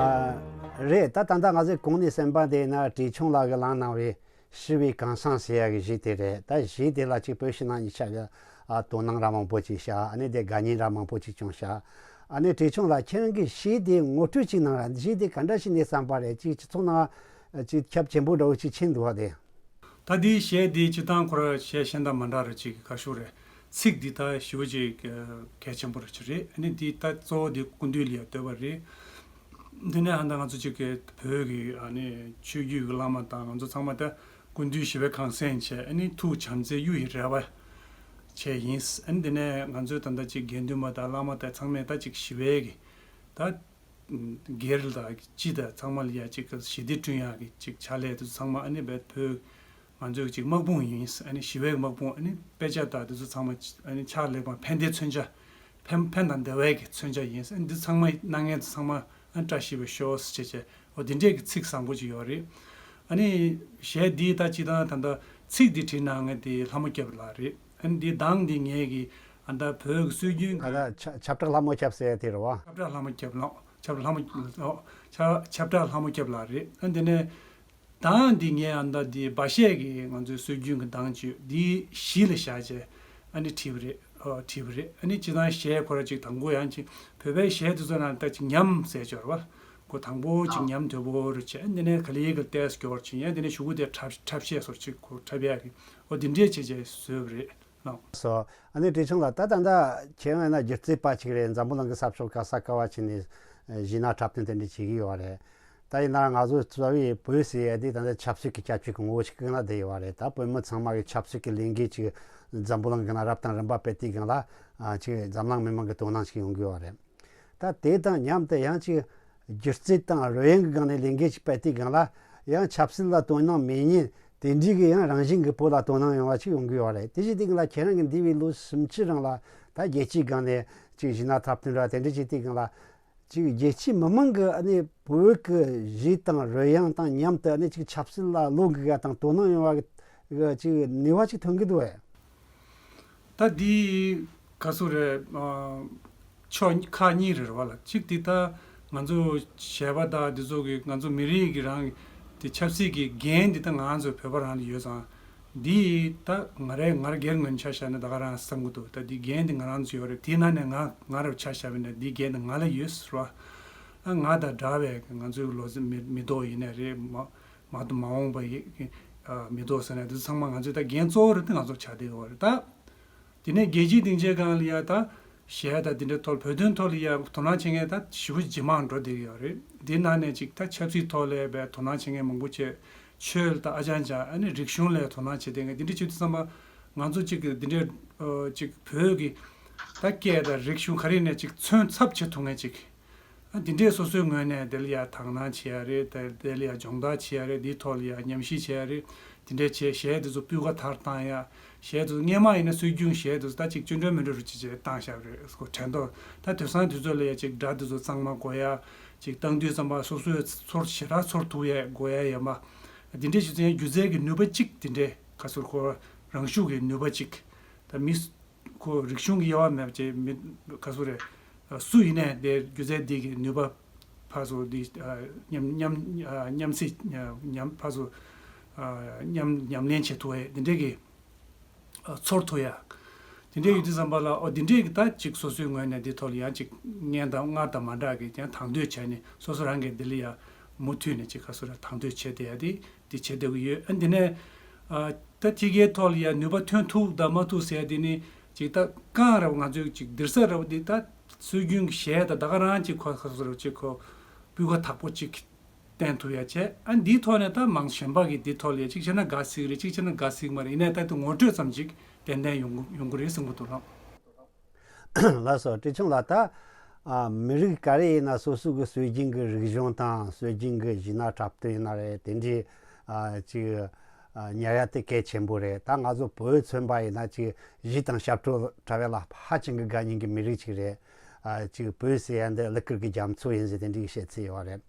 རེད། ད་ད་ལྟ་ང་ཚོས་གོང་ནས་གསན་པ་དེ་ཡིན་ན་བཀྲས་མཆོག་ལགས་ཀྱིས་བླངས་གནང་བའི་ཞི་བའི་གངས་བཟང་ཟེར་ཡག་གི་གཞས་དེ་རེད། ད་གཞས་དེ་ལ་ཅིག་བོད་ཕྱི་ནང་གཉིས་ཆ་གི་ཨ་དོ་སྣང་ར་མང་པོ་ཅིག་བྱ། ཨ་ནི་དེ་དགའ་ཉེ་ར་མང་པོ་ཅིག་བྱུང་ཤག་ཨ་ནི་བཀྲས་མཆོག་ལགས་ཁྱེད་རང་གིས་གཞས་དེ་ངོ་སྤྲོད་ཅིག་གནང་ར། གཞས་དེ་ག་འདྲ་ཞིག་ནས་བརྩམས་པ་རེད། ཅིག་སྤྱི་ཚོགས་ནང་ཅིག་ཁྱབ་ཆེན་པོ་འདྲ་བོ་ཅིག་ཕྱིན་འདུག་བ་དེ། ད་འདིའི་གཞས་འདི་སྤྱིར་བཏང་ཁོ་ར་གཞས་གཞན་དང་མ་འདྲ་ར་ཅིག་ག་ཤོག་རེད། ཚིག་འདི་ད་ཞེ་པོ་ཅིག་གལ་ཆེན་པོ་ར་ཅིག་རེད། ཨ་ནི་འདི་ད་གཙོ་བོ་འདི་སྐུ་མདུན་ལ་ཡ་བསྟོད་པ་རེད། འདི་ནས་ཨ་ད་ང་ཚོ་ཅིག་གི་བོད་ཀྱི་ཨ་ནི་ཆོས་བརྒྱུད་ཀྱི་བླ་མ་དང་ང་ཚོ་ཚང་མ་ད་སྐུ་མདུན་ཞི་བའི་གངས་སེང་བྱས། ཨ་ནི་ཐུགས་བྱམས་བརྩེའི་གཡུ་ཡི་རལ་པ་བྱས་ཡིན། ཨ་ནི་འདི་ནས་ང་ཚོའི་ད་ལྟ་ཅིག་དགེ་འདུན་པ་དང་བླ་མ་དང་ཚང་མས་ད་ཅིག་ཞི་བའི་གི་ད་སྒེར་དང་སྤྱི་དང་ཚང་མ་ལ་ཡ་ཅིག་ཞི་བདེ་བསྐྲུན་ཡག་གི་ཅིག་ཕྱག་ལས་དེ་ཚོ་ཚང་མ་ཨ་ནི་བོད་ང་ཚོའི་ཅིག་དམག་དཔུང་ཡིན། ཨ་ནི་ཞི་བའི་དམག་དཔུང་། ཨ་ནི་དཔེ་ཆ་དང་དེ་ཚོ་ཚང་མ་ཨ་ནི་ཕྱག་ལེགས་པ་ཕན་བདེའི་མཚོན་ཆ། ཕན་ཕན་དང་བདེ་བའི་གི་མཚོན་ཆ་ཡིན། ཨ་ནི་འདི་ཚང་མ་གནང་མཁན་ཚོ་ཚང་མ་ཨ་ནི་བཀྲ་ཤིས་པ་ཤོག་ཟེར་བྱས་བྱས། འོ་འདི་འདྲས་ཀྱི་ཚིག་བཟང་པོ་ཅིག་ཡོད་རེད། ཨ་ནི་གཞས་འདི་ད་སྤྱིར་བཏང་ད་ལྟ་ཚིག་འདི་བྲིས་གནང་མཁན་དེ་ལྷ་མོ་སྐྱབས་ལགས་རེད། ཨ་ནི་འདི་གདངས་འདི་ངེད་ཀྱི་ཨ་ད་བོད་ཀྱི་སྲོལ་རྒྱུན་ད་ལྟ་ཁྱབ་བསྒྲགས་ལྷ་མོ་སྐྱབས་ཟེར་ཡ་དེ་རེད་བ། ཁྱབ་བསྒྲགས་ལྷ་མོ་སྐྱབས་ལགས། ཆབ་ལྷ་མོ། ཨོ། ཆ་ཆབ་བྲག་ལྷ་མོ་སྐྱབས་ལགས་རེད། ཨ་འདི་ནས་གདངས་འདི་ངས་ཨ་ད་འདི་སྦ་བཤད་ཀྱི་ང་ཚོའི་སྲོལ་རྒྱུན་གྱི་གདངས་བཅོས་འདི་གཞི་ལ་བཞག་བྱས་ཨ་ནི་བྲིས་པ་རེད། ཨོ་བྲིས་པ་རེད། ཨ་ནི་སྤྱིར་བཏང་གཞས་ཁོ་ར་ཅིག་དང་པོ་ཡང་ཅིག་བོད་པའི་གཞས་དེ་ཚོ་ནང་ད་ཅིག་ཉམས་ཟེར་སྦྱོར་བ། ཁོ་དང་པོ་ཅིག་ཨ་ཉམས་དོད་པོ་རུ་བྱས། འདི་ནས་ག་ལེ་ག་ལེ་ཏོག་ཙམ་མགྱོགས་རུ་ཕྱིན། ཡང་འདི་ནས་གཞུག་གུ་དེ་འཁྲབ་འཁྲབ་གཞས་སོར་ཅིག་ཁོ་འཁྲབ་ཡག་གི་ཨོ་འདི་འདྲས་བྱས་བྱས་བཟོས་པ་རེད། ལགས་སོ། ཨ་ནི་བཀྲས་ཆང་ལགས། ད་ད་ལྟ་ཁྱེད་རང་ཡིན་ན་སྒྱུ་རྩལ་པ་ཅིག་རེད། འཛམ་བུ་གླིང་གི་ས་ཕྱོགས་ག་ས་ག་བ་ཕྱིན་ནས་གཞས་སྣ་འཁྲབ་སྟོན་དེ་འདྲ་བྱེད་ཀྱི་ཡོད་རེད། ད་ཡིན་ན་ང་ཚོ་རྩ་བའི་བོད་ཟེར་ཡ་དེ་ད་ལྟ་ཆབ་སྲིད་ཀྱི་ཁྱད་ཆོས་ཀྱི་ངོ་བོ་ཞིག་གི་ནང་བསྡད་ཡོད་རེད། ད་བོད་མི་ཚང་མ་གི་ཆབ་སྲིད་ཀྱི་ལས་འགན་ཅིག་འཛམ་བུ་གླིང་གི་ནང་རབ་དང་རིམ་པ་སྤེལ་དུས་སྒང་ལ་ཨ་ཅིག་འཛམ་གླིང་མི་མང་གི་དོ་སྣང་ཞིག་ཡོང་གི་ཡོད་རེད། ད་དེ་དང་མཉམ་དུ་ཡང་ཅིག་སྒྱུ་རྩལ་དང་རོལ་དབྱངས་ཀྱི་སྒང་ནས་ལས་འགན་ཞིག་སྤེལ་དུས་སྒང་ལ་ཡང་ཆབ་སྲིད་ལ་དོ་སྣང་མེད་མཁན་དེ་འདྲའི་གི་ཡང་རང་བཞིན་གྱི་བོད་ལ་དོ་སྣང་ཡོང་བ་ཅིག་ཡོང་གི་ཡོད་རེད། དེ་བཞིན་དུ་ལ་ཁྱེད་རང་གི་འདས་པའི་ལོ་སུམ་ཅུ་རིང་ལ་ད་རྒྱལ་སྤྱིའི་སྒང་ནས་ཅིག་གཞས་སྣ་འཁྲབ་སྟོན་ར་དེ་འདྲ་བྱེད་དུས་སྒང་ལ་ཅིག་རྒྱལ་སྤྱིའི་མི་མང་གི་ཨ་ནི་བོད་ཀྱི་གཞས་དང་རོལ་དབྱངས་དང་མཉམ་དུ་ཨ་ནི་ཅིག་ཆབ་སྲིད་ལ་བློ་འགུག་ཡ་དང་དོ་སྣང་ཡོང་བ་གི་ཅིག་ནུས་པ་ཅིག་ཐོན་གི་འདུག་བས། ད་འདི་ག་ཚོད་རེད། ཨ་ཕྱོགས་ཁག་གཉིས་རེད་རེད་བ་ལ། གཅིག་འདི་ད་ང་ཚོ་གཞས་པ་དང་འདི་ཚོ་གི་ང་ཚོ་མི་རིགས་ཀྱི་རང་གི་དེ་ཆབ་སྲིད་ཀྱི་འགན་འདི་ད་ང་ཚོ་བོད་པ་རང་ལ་ཡོད་ཙང་། འདི་ད་ང་རེ་ང་རེ་སྒེར་ངོས་ནས་ཆ་བཞག་ན་ད་ག་རང་བསམ་གི་འདུག་ད་འདི་འགན་འདི་ང་རང་ཚོ་ཡོད་རེད། དེའི་ནང་ནས་ང་ང་རེ་ཆ་བཞག་པ་ཡིན་ན་འདི་འགན་འདི་ང་ལ་ཡོད་ཟེར་བ། ཨ་ང་དང་འདྲ་བའི་ང་ཚོའི་ལོ་ཙཱ་མི་མི་ཐོག་ཡིན་ནའི་རེད། མ་མ་མ་འོངས་པ་ཡི་ཨ་མི་ཐོག་ཟེར་ནའི་འདི་ཚང་མ་ང་ཚོའི་ད་འགན་གཙོ་བོ་རེད། དེ་ང་ཚོ་ཆགས་བསྡད་ཡོད་རེད་ད། དེ་ནས་རྒྱལ་སྤྱིའི་སྡིངས་ཆའི་སྒང་ལ་ཡ་ད་གཞས་དང་དེ་འདྲའི་ཐོག་བོད་དོན་ཐོག་ལ་ཡ་དོ་སྣང་བྱེད་མཁན་ད་ཞེ་པོ་ཇེ་མང་འགྲོ་བསྡད་ཀྱི་ཡོད་རེད། དེའི་ནང་ནས་ཅིག་ད་ཆབ་སྲིད་ཐོག་ལ་ཡ་བའི་དོ་སྣང་བྱེད་མཁན་མང་པོ་བྱས། ཆོས་ལ་ད་ཨ་ཅང་ཅང་། ཨ་ནི་རིག་གཞུང་ལ་དོ་སྣང་བྱེད་བསྡད་མཁན་དེ་འདྲ་བྱེད་དུས་ཙམ་པ་ང་ཚོ་ཅིག་གི་དེ་འདྲའི་ཨ་ཅིག་བོད་ཀྱི་ད་སྐད་དང་རིག་གཞུང་ག་རེ་ནས་ཅིག་མཚོན་ཚབ་བྱེད་ཐུབ་མཁན་ཅིག་ཨ་དེ་འདྲས་སོ་སོའི་ངོས་ནས་དེ་ལ་ཡ་དག་སྣང་བྱེད་ཡ་རེད། དེ་དེ་ལ་ཡ་སྦྱོང་བརྡར་བྱེད་ཡ་རེད། དེའི་ཐོག་ལ་ཡ་ཉམས་ཞིབ་བྱེད་ཡ་རེད། དེ་འདྲས་བྱས་གཞས་དེ་ཚོ་སྤུས་ཀ་དར་བཏང་ཡ། གཞས་དེ་ཚོ་སྔས་མ་ཡིན་ན་སྲོལ་རྒྱུན་གཞས་དེ་ཚོ་ད་ཅིག་སྐྱོན་བྲལ་མི་འགྲོ་རུ་ཅིག་བྱས་བཏང་བཞག་རེད། ཁོ་དྲན་ཐོག་ད་དེང་སང་དུས་ཚོད་ལ་ཡ་ཅིག་སྒྲ་དེ་ཚོ་གཙང་མ་དགོས་ཡ། ཅིག་བཏང་དུས་ཙམ་པ་སོ་སོའི་ཚོར་ཞེ་དྲག་ཚོར་ཐུབ་ཡ་དགོས་ཡ་ཡོད་མ། དེ་འདྲས་ཞིག་ཚོ་ཡང་སྒྱུ་རྩལ་གྱི་ནུས་པ་གཅིག་དེ་འདྲས་ག་ཚོད་ཁོ་རང་ཤུགས་ཀྱི་ནུས་པ་གཅིག་ད་མི་ཁོ་རིག་གཞུང་གི་དབྱེ་བ་མེད་པ་བྱས་མི་ག་ཚོད་རེད། སུ་ཡིན་ནའི་དེ་སྒྱུ་རྩལ་འདི་གི་ནུས་པ་ཕར་ཚུར་འདི་མཉམ་མཉམ་མཉམ་བསྲེས་མཉམ་ཕར་ཚུར་མཉམ་ཉམས་ལེན་བྱེད་ཐུབ་ཡས་དེ་འདྲས་ཀྱི་ཚོར་ཐུབ་ཡ། དེ་འདྲས་ཡོད་དུས་ཙམ་པ་ལ་ཨོ་དེ་འདྲས་ཀྱི་ད་ཅིག་སོ་སོའི་ངོས་ནས་འདི་ཐོག་ལ་ཡང་ཅིག་སྔོན་དང་སྔར་དང་མ་འདྲ་གི་ཀྱང་དང་དོད་བྱས་ནས་སོ་སོ་རང་གི་འདི་ལ་ཡ་མུ་མཐུད་ནས་ཅིག་ག་ཚོད་རེད་དང་དོད་བྱས་བསྡད་ཡ་དེ་འདི་བྱེད་བསྡད་ཀྱི་ཡོད། ཨ་འདི་ནས་ཨ་ད་ཐད་ཀའི་ཐོག་ལ་ཡ་ནུས་པ་ཐོན་ཐུབ་དང་མ་ཐུབ་ཟེར་ཡ་དེ་ནི་ཅིག་ད་རྐང་ར་བ་ང་ཚོའི་ཅིག་འདིར་ས་ར་བ་འདི་ད་སྲོལ་རྒྱུན་གྱི་གཞས་ད་ད་ག་རང་ཅིག་ཁོ་ཁ་སོ་ར་ཅིག་ཁོ་སྤུས་ཀ་དག་པོ་ཅིག་བསྟན་ཐུབ་ཡ་བྱས། ཨ་འདིའི་ཐོག་ནས་ད་མང་གཞན་པ་གི་འདི་ཐོག་ལ་ཡ་ཅིག་བྱས་ན་དགའ་སྲིད་རེད། ཅིག་བྱས་ན་དགའ་སྲིད་མ་རེད། ཡིན་ནའི་ད་དེ་ངོ་སྤྲོད་ཙམ་ཅིག་ཏན་ཏན་ཡོང་གི་ཡོང་གི་རེད་བསམ་གི་འདུག་རང་། ལགས་སོ། བཀྲས་ཆང་ལགས། ད་ཨ་མི་རིགས་ག་རེ་ཡིན་ན་སོ་སོ་གི་སྲོལ་རྒྱུན་གི་རིག་གཞུང་དང་སྲོལ་རྒྱུན་གི་གཞས་སྣ་འཁྲབ་སྟོན་ཡིན་ན་རེད། དེ་འདྲའི་ཨ་ཅིག་ཨ་ཉར་ཡ་དེ་གལ་ཆེན་པོ་རེད། ད་ང་ཚོ་བོད་མཚོན་པ་ཡིན་ན་ཅིག་གཞས་དང་ཞབས་བྲོ་འཁྲབ་ཡ་ལ་ཧ་ཅང་གི་དགའ་མཁན་གི་མི་རིགས་ཅིག་རེད། ཨ་ཅིག་བོད་ཟེར་ཡ་འདི་གླུ་གར་གི་རྒྱ་མཚོ་ཡིན་ཟེར་དེ་འདྲའི་བཤད་ཚུལ་ཡོད་རེད།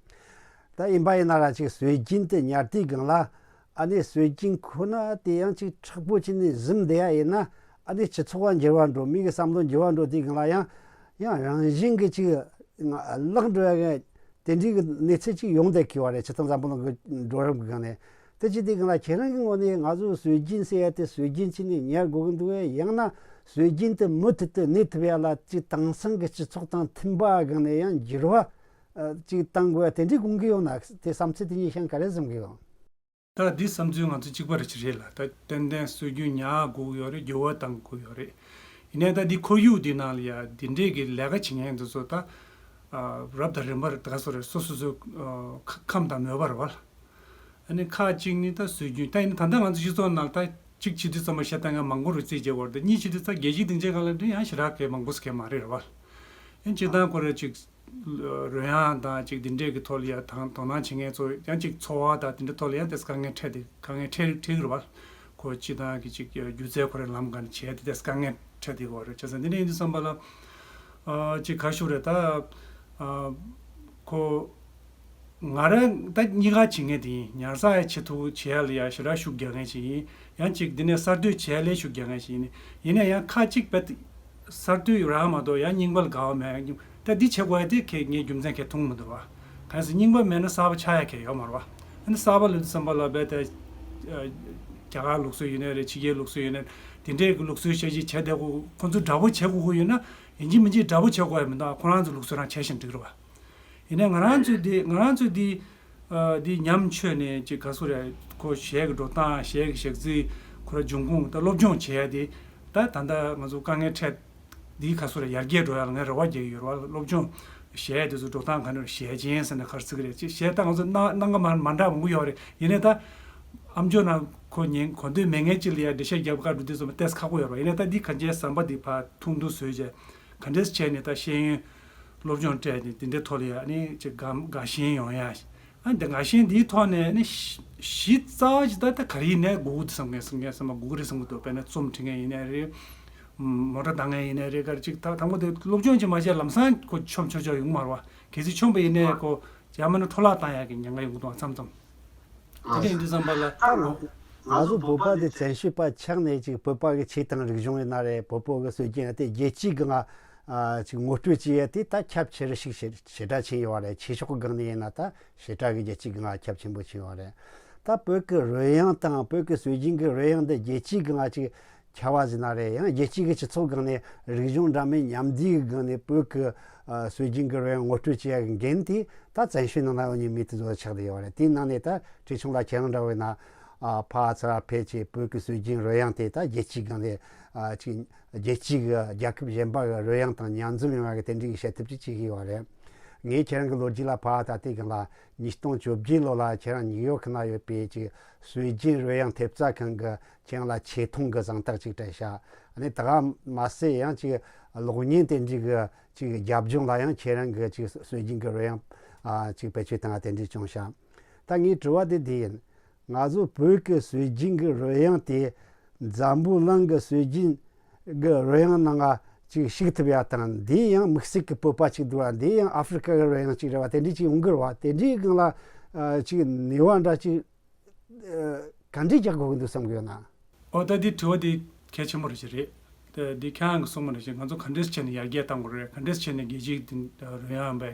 ད་ཡིན་པ་ཡིན་ན་ར་ཅིག་སྲོལ་རྒྱུན་དེ་ཉར་དུས་སྒང་ལ་ཨ་ནི་སྲོལ་རྒྱུན་ཁོ་ན་དེ་ཡང་ཅིག་མཁྲེགས་པོ་བྱས་ནས་བཟུང་བསྡད་ཡ་ཡིན་ན་ཨ་ནི་སྤྱི་ཚོགས་ལ་འགྱུར་བ་འགྲོ། མི་གི་བསམ་བློ་འགྱུར་བ་འགྲོ་དུས་སྒང་ལ་ཡང་ཡང་རང་བཞིན་གྱི་ཅིག་བརླག་འགྲོ་ཡ་གི་དེ་འདྲའི་གི་གནས་ཚུལ་ཅིག་ཡོང་བསྡད་ཀྱི་ཡོད་རེད། སྤྱིར་བཏང་འཛམ་བུ་གླིང་གི་འགྲོ་རིམ་གི་སྒང་ནས། དེ་བྱེད་དུས་སྒང་ལ་ཁྱེད་རང་གི་ངོས་ནས་ང་ཚོ་སྲོལ་རྒྱུན་ཟེར་ཡ་དེ་སྲོལ་རྒྱུན་བྱས་ནས་ཉར་དགོས་ཀྱི་འདུག་གས། ཡང་ན་སྲོལ་རྒྱུན་དེ་མུ་མཐུད་དུ་གནས་ཐུབ་ཡ་ལ་ཅིག་དེང་སང་གི་སྤྱི་ཚོགས་དང་མཐུན་པ་སྒང་ནས་ཡང་འགྱུར་བ་ཅིག་གཏང་དགོས་ཡ་དེ་འདྲའི་དགོངས་ཀྱི་ཡོད་ན། དེ་བསམ་ཚུལ་དེ་གཉིས་ཀྱང་ག་རེ་བསམ་གྱི་ཡོད། ད་འདི་བསམ་ཚུལ་ང་ཚོ་གཅིག་པ་རེ་ཅིག་རེད་ལ། ད་ཏན་ཏན་སྲོལ་རྒྱུན་ཉར་དགོས་ཀྱི་ཡོད་རེད། འགྱུར་བ་གཏང་དགོས་ཀྱི་ཡོད་རེད། ཡིན་ནའི་ད་འདི་ཁོར་ཡུག་འདི་ནང་ལ་ཡ་འདི་འདྲས་ཀྱི་ལས་ཀ་བྱེད་མཁན་འདི་ཚོ་ད་ཨ་རབ་དང་རིམ་པར་ད་ག་སོ་རེད། སོ་སོ་སོའི་ཨ་ཁ་ཁམས་དང་མོས་པ་རེད་བ། ཨ་ནི་ཁག་གཅིག་ནི་ད་སྲོལ་རྒྱུན། ད་ཡིན་ན་ད་ལྟ་ང་ཚོ་སྤྱི་ཚོགས་ནང་ད་གཅིག་བྱེད་དུས་ཙམ་པ་བཤད་སྟངས་ང་མང་པོ་རུ་རྩིས་བྱས་བར་དུ། གཉིས་བྱེད་དུས་ད་རྒྱལ་སྤྱིའི་སྡིངས་ཆའི་སྒང་ལ་འདི་ཡང་ཞེ་དྲག་གི་མང་པོ་ཟེར་མཁན་མ་རེད་རེད་བ། ཡང་སྤྱིར་བཏང་ཁོ་རེ་ཅིག་རོལ་དབྱངས་དང་ཅིག་འདི་འདྲས་ཀྱི་ཐོག་ལ་ཡ་དང་དོ་སྣང་བྱེད་མཁན་ཚོ་ཡང་ཅིག་འཚོ་བ་དང་འདི་འདྲའི་ཐོག་ལ་ཡང་ཏོག་ཙམ་དཀའ་ངལ་འཕྲད་དེ་དཀའ་ངལ་འཕྲད་འཕྲད་ཀྱི་རེད་བ། ཁོ་སྤྱིར་བཏང་གི་ཅིག་སྒྱུ་རྩལ་ཁོ་རའི་ལམ་སྒང་ནས་བྱས་ཏེ་ཏོག་ཙམ་དཀའ་ངལ་འཕྲད་དེ་ཡོད་རེད། བྱས་ཙང་འདི་འདྲ་ཡིན་དུས་ཙམ་པ་ལ་ཨ་ཅིག་ག་ཞུ་རེད། ད་ཨ་ཁོ་ང་རང་ད་གཉིས་ཀ་བྱེད་མཁན་དེ་ཡིན། ཉར་ཚགས་ཡ་བྱེད་ཐུབ་བྱེད་ཡ་ལ་ཡ་ཞེ་དྲག་ཤུགས་རྒྱག་མཁན་ཞིག་ཡིན། ཡང་ཅིག་འདི་ནས་གསར་གཏོད་བྱེད་ཡ་ལ་ཤུགས་རྒྱག་མཁན་ཞིག་ཡིན། ཡིན་ན་ཡང་ཁག་ཅིག་རྦད་དེ་གསར་གཏོད་རང་མ་གཏོགས་ཡང་རྙིང་པ་ལ་དགའ་བ་མེད། ད་འདི་བྱེད་དགོས་ཡ་དེ་ཁྱེད་ངས་རྒྱུ་མཚན་ཁྱེད་མཐོང་མི་འདུག་བ། གང་ཟེར་རྙིང་པ་མེད་ན་གསར་པ་ཆགས་ཡ་ཁྱེད་ཡོད་མ་རེད་བ། ཨ་ནི་གསར་པ་ལབ་དུས་ཙམ་པ་ལ་རྦད་དེ་རྒྱ་གར་ལུགས་སྲོལ་ཡིན་ནའི་རེད། ཕྱི་རྒྱལ་ལུགས་སྲོལ་ཡིན་ནའི་དེ་འདྲའི་གི་ལུགས་སྲོལ་བྱས་ཅིག་བྱས་བསྡད་དགོས། ཁོ་ཚོ་འདྲ་པོ་བྱེད་དགོས་ཀྱི་ཡོད་ན་ཡིན་གཅིག་མིན་གཅིག་འདྲ་པོ་བྱེད་དགོས་ཡ་མི་འདུག་ཁོ་རང་ཚོ་ལུགས་སྲོལ་རང་བྱས་ཤིང་འགྲིག་རེད་བ། ཡིན་ནའི་ང་རང་ཚོས་འདི་ང་རང་ཚོས་འདི་ཨ་འདི་ཉམས་ཆོད་ནས་ཅིག་ག་སུ་རེད། ཁོ་གཞས་ཀྱི་འགྲོ་སྟངས། གཞས་ཀྱི་ཞག་རྩི། ཁོ་ར་འབྱུང་ཁུངས། ད་སློབ་སྦྱོང་བྱེད་ཡ་དེ་ད་ད་ལྟ་ང་ཚོ་དཀའ་ངལ་འཕྲད། འདིའི་ཁ་སོ་ར་ཡར་རྒྱས་འགྲོ་ཡ་ལ་ངས་རེ་བ་རྒྱག་གི་ཡོད་རེད་བ། སློབ་སྦྱོང་གཞས་དེ་ཚོ་འགྲོ་སྟངས་ག་ནས་གཞས་ཆེན་ཟེར་ནས་ག་རེ་ཟེར་གི་རེད། ཅེས་གཞས་ད་ང་ཚོ་སྣ་སྣ་ཁ་མ་མ་འདྲ་མང་པོ་ཡོད་རེད། ཡིན་ནའི་ད་ཨམ་ཅོག་ནང་ཁོ་ཉན་གོ་འདོད་མེད་མཁན་ཅིག་ལ་ཡ་འགྲེལ་བཤད་རྒྱབ་ག་འགྲོ་དུས་ཙམ་པ་ཏོག་ཙམ་ཁག་པོ་ཡོད་རེད་བ། ཡིན་ནའི་ད་འདི་ག་འདྲའི་ཟམ་པ་འདི་ཕར་ཐུང་ཐུང་བཟོས་བྱས་ག་འདྲས་བྱས་ནས་ད་ཤེས་ཡོན་སློབ་སྦྱོང་སྤྲད་ནས་འདི་འདྲའི་ཐོག་ལ་ཡ་ནི་ཅིག་དགའ་དགའ་ཞེན་ཡོང་ཡ། ཨ་འདི་དགའ་ཞེན་འདིའི་ཐོག་ནས་ནི་གཞི་གཞི་རྩ་བ་ཞིག་ད་ལྟ་ག་རེ་ཡིན་ནའི་དགོས་ཀྱི་འདུག་བསམ་མཁན་བསམ་མཁན་བསམ་པ་དགོས་ཀྱི་རེད་བསམ་གྱི་འདུག་དཔེར་ན་རྩོམ་འབྲི་མཁན་ཡིན་ནའི་རེད། མོ་ཊ་བཏང་མཁན་ཡིན་ནའི་རེད། ག་རེ་ཅིག་ད་དང་པོ་དེ་སློབ་སྦྱོང་ཅིག་མ་བྱས་ལམ་སང་ཁོ་མཆོང་ཆོག་ཆོག་ཡོང་མ་རེད་བ། གལ་སྲིད་མཆོངས་པ་ཡིན་ནའི་ཁོ་ཡང་མིན་ན་འཕྲོ་བརླག་བཏང་ཡག་གི་ཉེན་ཁ་ཡོང་གི་འདུག་མཚམས་མཚམས། དེ་འདྲ་ཡིན་དུས་ཙམ་པ་ལ་ད་ང་ང་ཚོ་བོད་པ་དེ་བཙན་བྱོལ་བ་ཆགས་ནས་ཅིག་བོད་པ་གི་ཆོས་དང་རིག་གཞུང་ཡིན་ན་རེད། བོད་པ་གི་སྲོལ་རྒྱུན་དེ་རྒྱལ་སྤྱིའི་སྒང་ང་ཅིག་ངོ་སྤྲོད་བྱེད་ཡ་དེ་ད་ཁྱབ་ཆེ་རུ་ཞིག་ཞེ་ཞེ་དྲག་ཕྱིན་ཡོད་རེད། ཆོས་ཕྱོགས་སྒང་ནས་ཡིན་ན་ད་ཞེ་དྲག་གི་རྒྱལ་སྤྱིའི་སྒང་ང་ཁྱབ་ཆེན་པོ་ཕྱིན་ཡོད་རེད། ད་བོད་ཀྱི་རོལ་དབྱངས་དང་བོད་ཀྱི་སྲོལ་རྒྱུན་གྱི་རོལ་དབྱངས་འདི་རྒྱལ་སྤྱིའི་སྒང་ང་ཅིག་ཁྱབ་པ་ཟིན་ན་རེད། ཡང་རྒྱལ་སྤྱིའི་གི་སྤྱི་ཚོགས་སྒང་ནས་རིག་གཞུང་འདྲ་མིན་མཉམ་འདུས་ཀྱི་སྒང་ནས་བོད་ཀྱི་ཨ་སྲོལ་རྒྱུན་གྱི་རོལ་དབྱངས་ངོ་སྤྲོད་བྱེད་ཡ་གི་འགན་དེ་ད་བཙན་བྱོལ་ནང་ལ་ཡོད་ནི་མི་དེ་ཚོ་ལ་ཆགས་བསྡད་ཡོད་རེད། དེའི་ནང་ནས་ད་བཀྲས་མཆོག་ལགས་ཁྱེད་རང་འདྲ་བོ་ཡིན་ན་ཨ་ཕར་ཚུར་ཕེབས་བྱས་བོད་ཀྱི་སྲོལ་རྒྱུན་རོལ་དབྱངས་དེ་ད་རྒྱལ་སྤྱིའི་སྒང་ནས་ཨ་ཅིག་རྒྱལ་སྤྱིའི་གི་རྒྱལ་ཁབ་གཞན་པ་གི་རོལ་དབྱངས་དང་མཉམ་འཛོམས་ཡོང་བ་གི་དེ་འདྲའི་གི་བྱེད་ཐབས་ཅིག་བྱེད་ཀྱི་ཡོད་རེད། ངས་ཁྱེད་རང་གི་ལོ་རྒྱུས་ལ་ཕར་ད་ལྟའི་སྒང་ལ་ཉིས་སྟོང་བཅོ་བརྒྱད་ལོ་ལ་ཁྱེད་རང་ནིའུ་ཡོག་ནང་ཡོད་པའི་ཅིག་སྲོལ་རྒྱུན་རོལ་དབྱངས་ཐེབས་རྩ་ཁང་གི་ཁྱེད་རང་ལ་ཆེ་མཐོང་གི་གཟེངས་རྟགས་ཅིག་སྤྲད་ཤག་ཨ་ནི་ད་ག་མ་ཟད་ཡང་ཅིག་གློག་བརྙན་དེ་འདྲའི་གི་ཅིག་རྒྱབ་ལྗོངས་ལ་ཡང་ཁྱེད་རང་གི་ཅིག་སྲོལ་རྒྱུན་གི་རོལ་དབྱངས་ཨ་ཅིག་བེད་སྤྱོད་བཏང་བ་དེ་འདྲའི་བྱུང་ཤག་ད་ངའི་དྲི་བ་དེ་འདི་ཡིན། ང་ཚོ་བོད་ཀྱི་སྲོལ་རྒྱུན་གྱི་རོལ་དབྱངས་དེ་འཛམ་བུ་གླིང་གི་སྲོལ་རྒྱུན་གྱི་རོལ་དབྱངས་ནང་ང་ཅིག་ཞུགས་ཐུབ་ཡ་དང་། འདི་ཡང་དམིགས་བསལ་གྱི་བོད་པ་ཅིག་འདུག་བ། འདི་ཡང་ཨ་ཧྥི་རི་ཀ་གི་རོལ་དབྱངས་ཅིག་རེད་བ། དེ་འདྲ་ཅིག་ཡོང་གི་རེད་བ། དེ་འདྲའི་སྒང་ལ་ཨ་ཅིག་ནུས་པ་འདྲ་ཅིག་ཨ་ག་འདྲས་རྒྱག་དགོས་ཀྱི་འདུག་བསམ་གྱི་ཡོད་ན། ཨོ་ད་འདི་དྲི་བ་འདི་གལ་ཆེན་པོ་རེད་ཅིག་རེད། ད་འདི་ཁྱེད་རང་གིས་གསུངས་པ་ནང་བཞིན་ང་ཚོ་ག་འདྲས་བྱས་ནས་ཡར་རྒྱས་གཏང་དགོས་རེད། ག་འདྲས་བྱས་ནས་རྒྱལ་སྤྱིའི་འདི་རོལ་དབྱངས་པའི་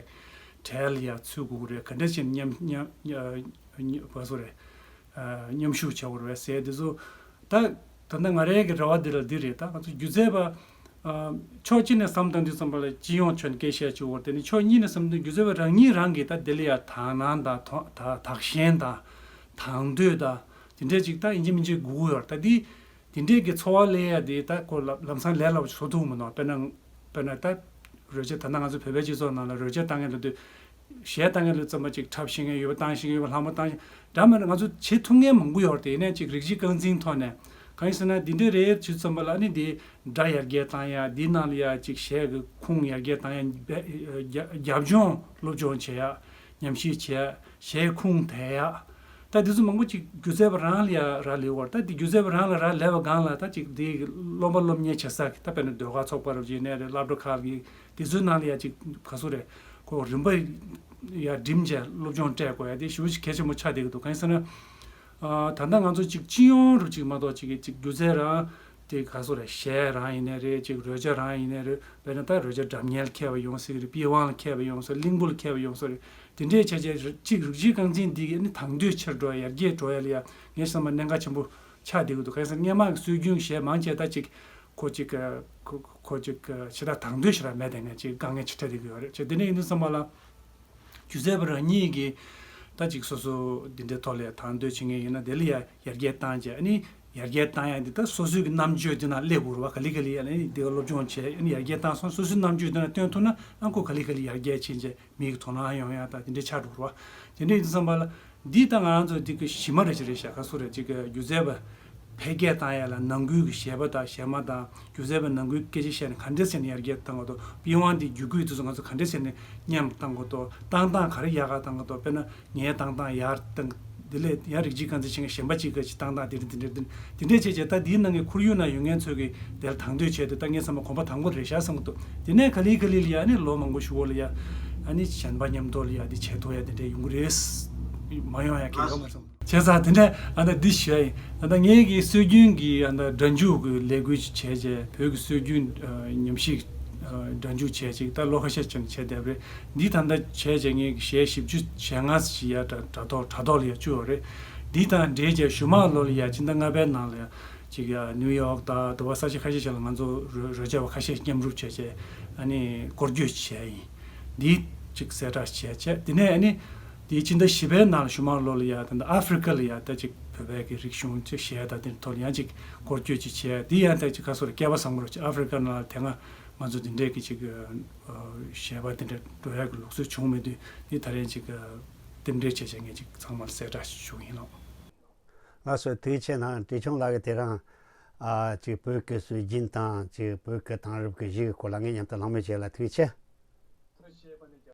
གྲལ་ལ་ཡར་ཚུད་དགོས་ཀྱི་རེད། ག་འདྲས་བྱས་ནས་མཉམ་མཉམ་ཨ་མཉམ་པ་སོ་རེད། ཨ་མཉམ་ཞུགས་བྱ་དགོས་རེད་ཟེར་འདི་ཚོ་ད་ད་ལྟ་ང་རའི་གི་རེ་བ་འདི་ལ་འདི་རེད། ད་ང་ཚོ་སྒྱུ་རྩལ་པ་ཨ་ཕྱོགས་གཅིག་ནས་བསམ་བཏང་དུས་ཙམ་པ་ལ་སྤྱི་ཡོངས་ཆོས་ནས་སྐད་བཤད་བཅུག་བར་དེ་ནི་ཕྱོགས་གཉིས་ནས་བསམ་དུས་སྒྱུ་རྩལ་པ་རང་ཉིད་རང་གིས་ད་དེ་ལ་ཡ་དག་སྣང་དང་དོ་ད་དག་ཞེན་དང་དང་འདོད་དང་དེ་འདྲས་ཅིག་ད་ཡིན་གཅིག་མིན་གཅིག་དགོས་ཀྱི་ཡོད་རེད། ད་འདི་དེ་འདྲས་ཀྱི་ཚོར་བ་སླེབས་ཡ་དེ་ད་ཁོ་ལམ་ལམ་སང་ལས་སླ་པོ་ཞིག་བཟོ་ཐུབ་མི་འདུག་དཔེར་ན་དཔེར་ན་ད་རོལ་ཆ་ད་ལྟ་ང་ཚོ་བོད་པའི་སྤྱི་ཚོགས་ནང་ལ་རོལ་ཆ་བཏང་མཁན་ལ་དུས་གཞས་བཏང་མཁན་ལ་རྩམ་པ་ཅིག་འཁྲབ་ཤེས་མཁན་ཡོད་པ་བཏང་ཤེས་མཁན་ཡོད་པ་ལྷག་མ་བཏང་ཤེས་འདྲ་མིན་ང་ཚོ་བྱེད་ཐུབ་མཁན་མང་པོ་ཡོད་རེད། དེ་ཡིན་ནའི་ཅིག་རིགས་གཅིག་རྐང་འཛིན་ཐོག་ནས་གང་ཡིན་ཟེར་ན་འདི་འདྲའི་རེད་བྱུས་ཙམ་པ་ལ་ནི་འདི་སྒྲ་ཡར་རྒྱས་བཏང་ཡ། འདི་ནང་ལ་ཡ་ཅིག་གཞས་ཀྱི་ཁུངས་ཡར་རྒྱས་བཏང་ཡ། རྒྱ་རྒྱབ་ལྗོངས་སློབ་སྦྱོང་བྱེད་ཡ། ཉམས་ཞིབ་བྱེད་ཡ། གཞས་ཁུངས་དེད་ཡ། ད་འདི་ཚོ་མང་པོ་ཅིག་སྒྱུ་རྩལ་པ་རང་ལ་ཡ་རག་ལས་ཡོད་རེད། ད་འདི་སྒྱུ་རྩལ་པ་རང་ལ་རག་ལས་པ་སྒང་ལ་ད་ཅིག་འདི་སློབ་མ་སློབ་གཉེར་བྱེད་ས་གི་ད་དཔེར་ན་ཟློས་གར་ཚོགས་པ་རུ་ཡིན་ནའི་རེད། སློབ་གྲྭ་ཁག་གི་དེ་ཚོའི་ནང་ལ་ཡ་ཅིག་ག་ཚོད་རེད། ཁོ་རིམ་པ་ཡར་འགྲིམ་བྱས་སློབ་སྦྱོང་སྤྲད་དགོས་ཡ་དེ་ཞེ་པོ་ཅིག་གལ་ཆེན་པོ་ཆགས་བསྡད་ཀྱི་འདུག་གང་ཡིན་ཟེར་ན། ཨ་ད་ལྟ་ང་ཚོ་ཅིག་སྤྱི་ཡོངས་རུ་ཅིག་མ་གཏོགས་ཅིག་གི་ཅིག་སྒྱུ་རྩལ་རང་དེ་ག་ཚོད་རེད། གཞས་རང་ཡིན་ནའི་རེད། ཅིག་རོལ་ཆ་རང་ཡིན་ནའི་རེད། དཔེར་ན་ད་རོལ་ཆ་སྒྲ་སྙན་མཁས་པ་ཡོང་སྲིད་ཀྱི་རེད། པི་ཝང་ལ་མཁས་པ་ཡོང་སྲིད། གླིང་བུ་ལ་མཁས་པ་ཡོང་སྲིད་རེད། དེ་འདྲའི་བྱས་བྱས་ཅིག་རིགས་གཅིག་རྐང་འཛིན་འདི་གི་ནི་དང་དོད་ཆེར་འགྲོ་ཡ། ཡར་རྒྱས་འགྲོ་ཡ་ལ་ཡ་ངས་བསམ་པ་གནད་འགག་ཆེན་པོ་ཆགས་བསྡད་ཀྱི་འདུག་གང་ཡིན་ཟེར་ན་སྔོན་མ་གི་སྲོལ་རྒྱུན་གཞས་མང་ཆེ་ད་ཅིག་ཁོ་ཅིག་ཁོ་ཁོ་ཅིག་ཞེ་དྲག་དང་དོད་ཞེ་དྲག་མེད་དེ་ངས་ཅིག་དཀའ་ངལ་ཆེ་དྲགས་བསྡད་ཀྱི་ཡོད་རེད། བྱས་དེ་འདྲ་ཡིན་དུས་ཙམ་པ་ལ་སྒྱུ་རྩལ་པ་རང་ཉིད་ཀྱིས་ད་ཅིག་སོ་སོ་འདི་འདྲའི་ཐོག་ལ་ཡ་དང་དོད་བྱེད་མཁན་ཡིན་ན་དེ་ལ་ཡ་ཡར་རྒྱས་བཏང་བྱས། ཨ་ནི་ཡར་རྒྱས་བཏང་ཡ་འདི་ད་སོ་སོའི་གི་རྣམ་དཔྱོད་འདི་ནང་སླེབས་དགོས་རེད་བ། ག་ལེ་ག་ལེ་ཡ་ཨ་ནི་འདི་ག་སློབ་སྦྱོང་བྱས། ཨ་ནི་ཡར་རྒྱས་བཏང་སོང་། སོ་སོའི་རྣམ་དཔྱོད་འདི་ནང་བཏོན་ཐུབ་ན་ཨ་ཁོ་ག་ལེ་ག་ལེ་ཡར་རྒྱས་ཕྱིན་བྱས་མིའི་གི་དོ་སྣང་ཡོང་ཡ་ད་དེ་འདྲའི་ཆགས་འགྲོ་རེད་བ། དེ་འདྲ་ཡིན་དུས་ཙམ་པ་ལ་འདི་ད་ང་རང་ཚོ་འདི་གི་གཞི་མ་རེད་ཅིག་རེད་ཤག་ག་ཚོད་རེད། ཅིག་གི་སྒྱུ་རྩལ་པ་འཕེལ་རྒྱས་བཏང་ཡ་ལ་ནང་ཁུལ་གྱི་གཞས་པ་དང་གཞས་མ་དང་སྒྱུ་རྩལ་པ་ནང་ཁུལ་སྐད་ཆ་བཤད་ནས་ག་འདྲས་བྱས་ནས་ཡར་རྒྱས་བཏང་དགོས་འདུག་པི་ཝང་འདི་བརྒྱུད་སྐུལ་དེ་ཚོ་ང་ཚོ་ག་འདྲས་བྱས་ནས་མཉམ་བཏང་དགོས་འདུག་བཏང་སྟངས་ག་རེ་ཡག་ག་བཏང་དགོས་འདུག་དཔེར་ན་ངའི་བཏང་སྟངས་ཡར་བཏང་། དེ་ལས་ཡང་རིགས་གཅིག་རྐང་འཛིན་བྱེད་མཁན་གཞན་པ་གཅིག་གིས་ཅིག་བཏང་སྟངས་དེ་འདྲ་དེ་འདྲ་དེ་འདྲ་བྱས་བྱས་ད་འདིའི་ནང་གི་ཁོར་ཡུག་ནང་ཡོད་མཁན་ཚོས་ཀྱིས་དེ་ལ་དང་དོད་བྱས་ཏེ་ད་ངས་བསམ་པ་གོམ་པ་དང་པོ་རེད་ཤག་བསམ་གྱི་འདུག་དེ་ནས་ག་ལེ་ག་ལེ་ལ་ཡ་ཨ་ནི་ལོ་མང་པོ་ཞིག་འོག་ལ་ཡ་ཨ་ནི་གཞན་པ་མཉམ་དུ་ལ་ཡ་འདི་བྱེད་ཐུབ་ཡ་དེ་འདྲ་ཡོང་གི་རེད། མ་ཡོང་ཡ་གལ་ཡོད་མ་རེད་བསམ། བྱས་ཙང་དེ་འདྲ་ཨ་ད་འདི་ཞུ་ཡ་ཡིན། ཨ་ད་ངས་ཀྱི་སྲོལ་རྒྱུན་གྱི་ཨ་ད་སྒྲ་འཇུག་གི་ལས་འགུལ་ཅིག་བྱས་བྱས་བོད་ཀྱི་སྲོལ་རྒྱུན་ཨ་ཉམས་ཞིབ་ སྒྲ་འཇུག་བྱས་ཅིག་ད་ལོ་ཁ་ཤས་ཅིག་བྱས་བསྡད་པ་རེད། འདི་ད་ལྟ་བྱས་བྱས་ངས་གཞས་བཞི་བཅུ་ཞེ་ལྔ་ཞིག་ཡ་དྲ་དྲ་ཐོག་དྲ་ཐོག་ལ་ཡ་བཅུག་ཡོད་རེད། འདི་དང་འབྲེལ་བྱས་གཞུག་མ་ལོ་ལ་ཡ་ཕྱི་ཟླ་ལྔ་པའི་ནང་ལ་ཡ་ཅིག་ཡ་ནིའུ་ཡོག་དང་དུ་བ་ས་ཆ་ཁ་ཤས་ཤིག་ལ་ང་ཚོ་རོལ་རོལ་ཆས་པ་ཁ་ཤས་མཉམ་རུབ་བྱས་བྱས་ཨ་ནི་སྐོར་སྐྱོད་བྱས་ཡིན། འདི་ཅིག་གསལ་བསྒྲགས་བྱས་བྱས་དེ་ནས་ཨ་ནི་དེའི་ཕྱི་ཟླ་བཞི་པའི་ནང་ལ་གཞུག་མ་ལོ་ལ་ཡ་ད་ལྟ་ཨ་ཧྥེ་རི་ཁ་ལ་ཡ་ད་ཅིག་བོད་པའི་གི་རིག་གཞུང་ཅིག་གཞས་དང་དེ་ཐོག་ལ་ཡང་ཅིག་སྐོར་སྐྱོད་ཅིག་བྱས། དེ་ཡང་ད་ཅིག་ཁ་སོ་རེ་སྐལ་བ་བཟང་པོ་རེད། ཅིག་ཨ་ཧྥེ་རི་ཁ་ནང་ལ་དེ་སྔ་ང་ཚོ་འདི་འདྲས་ཀྱི་ཅིག་གཞས་པ་དེ་འདྲ་འགྲོ་ཡག་གི་ལུགས་སྲོལ་བྱུང་མེད་དུས་འདི་ད་རེས་ཅིག་རྟེན་འབྲེལ་བྱས་བྱས་ངས་ཅིག་ཚང་མར་གསལ་བསྒྲགས་ཞུ་གི་ཡིན་ལགས། ལགས་སོ། ཐུགས་རྗེ་ཆེ་གནང་། བཀྲས་མཆོག་ལགས་ཀྱིས་དེ་རིང་ཨ་ཅིག་བོད་ཀྱི་སྲོལ་རྒྱུན་དང་ཅིག་བོད་ཀྱི་དེང་རབས་ཀྱི་གཞས་ཀྱི་སྐོར་ལ་ངའི་མཉམ་དུ་གླེང་མོལ་བྱས་ལ་ཐུགས་རྗེ་ཆེ།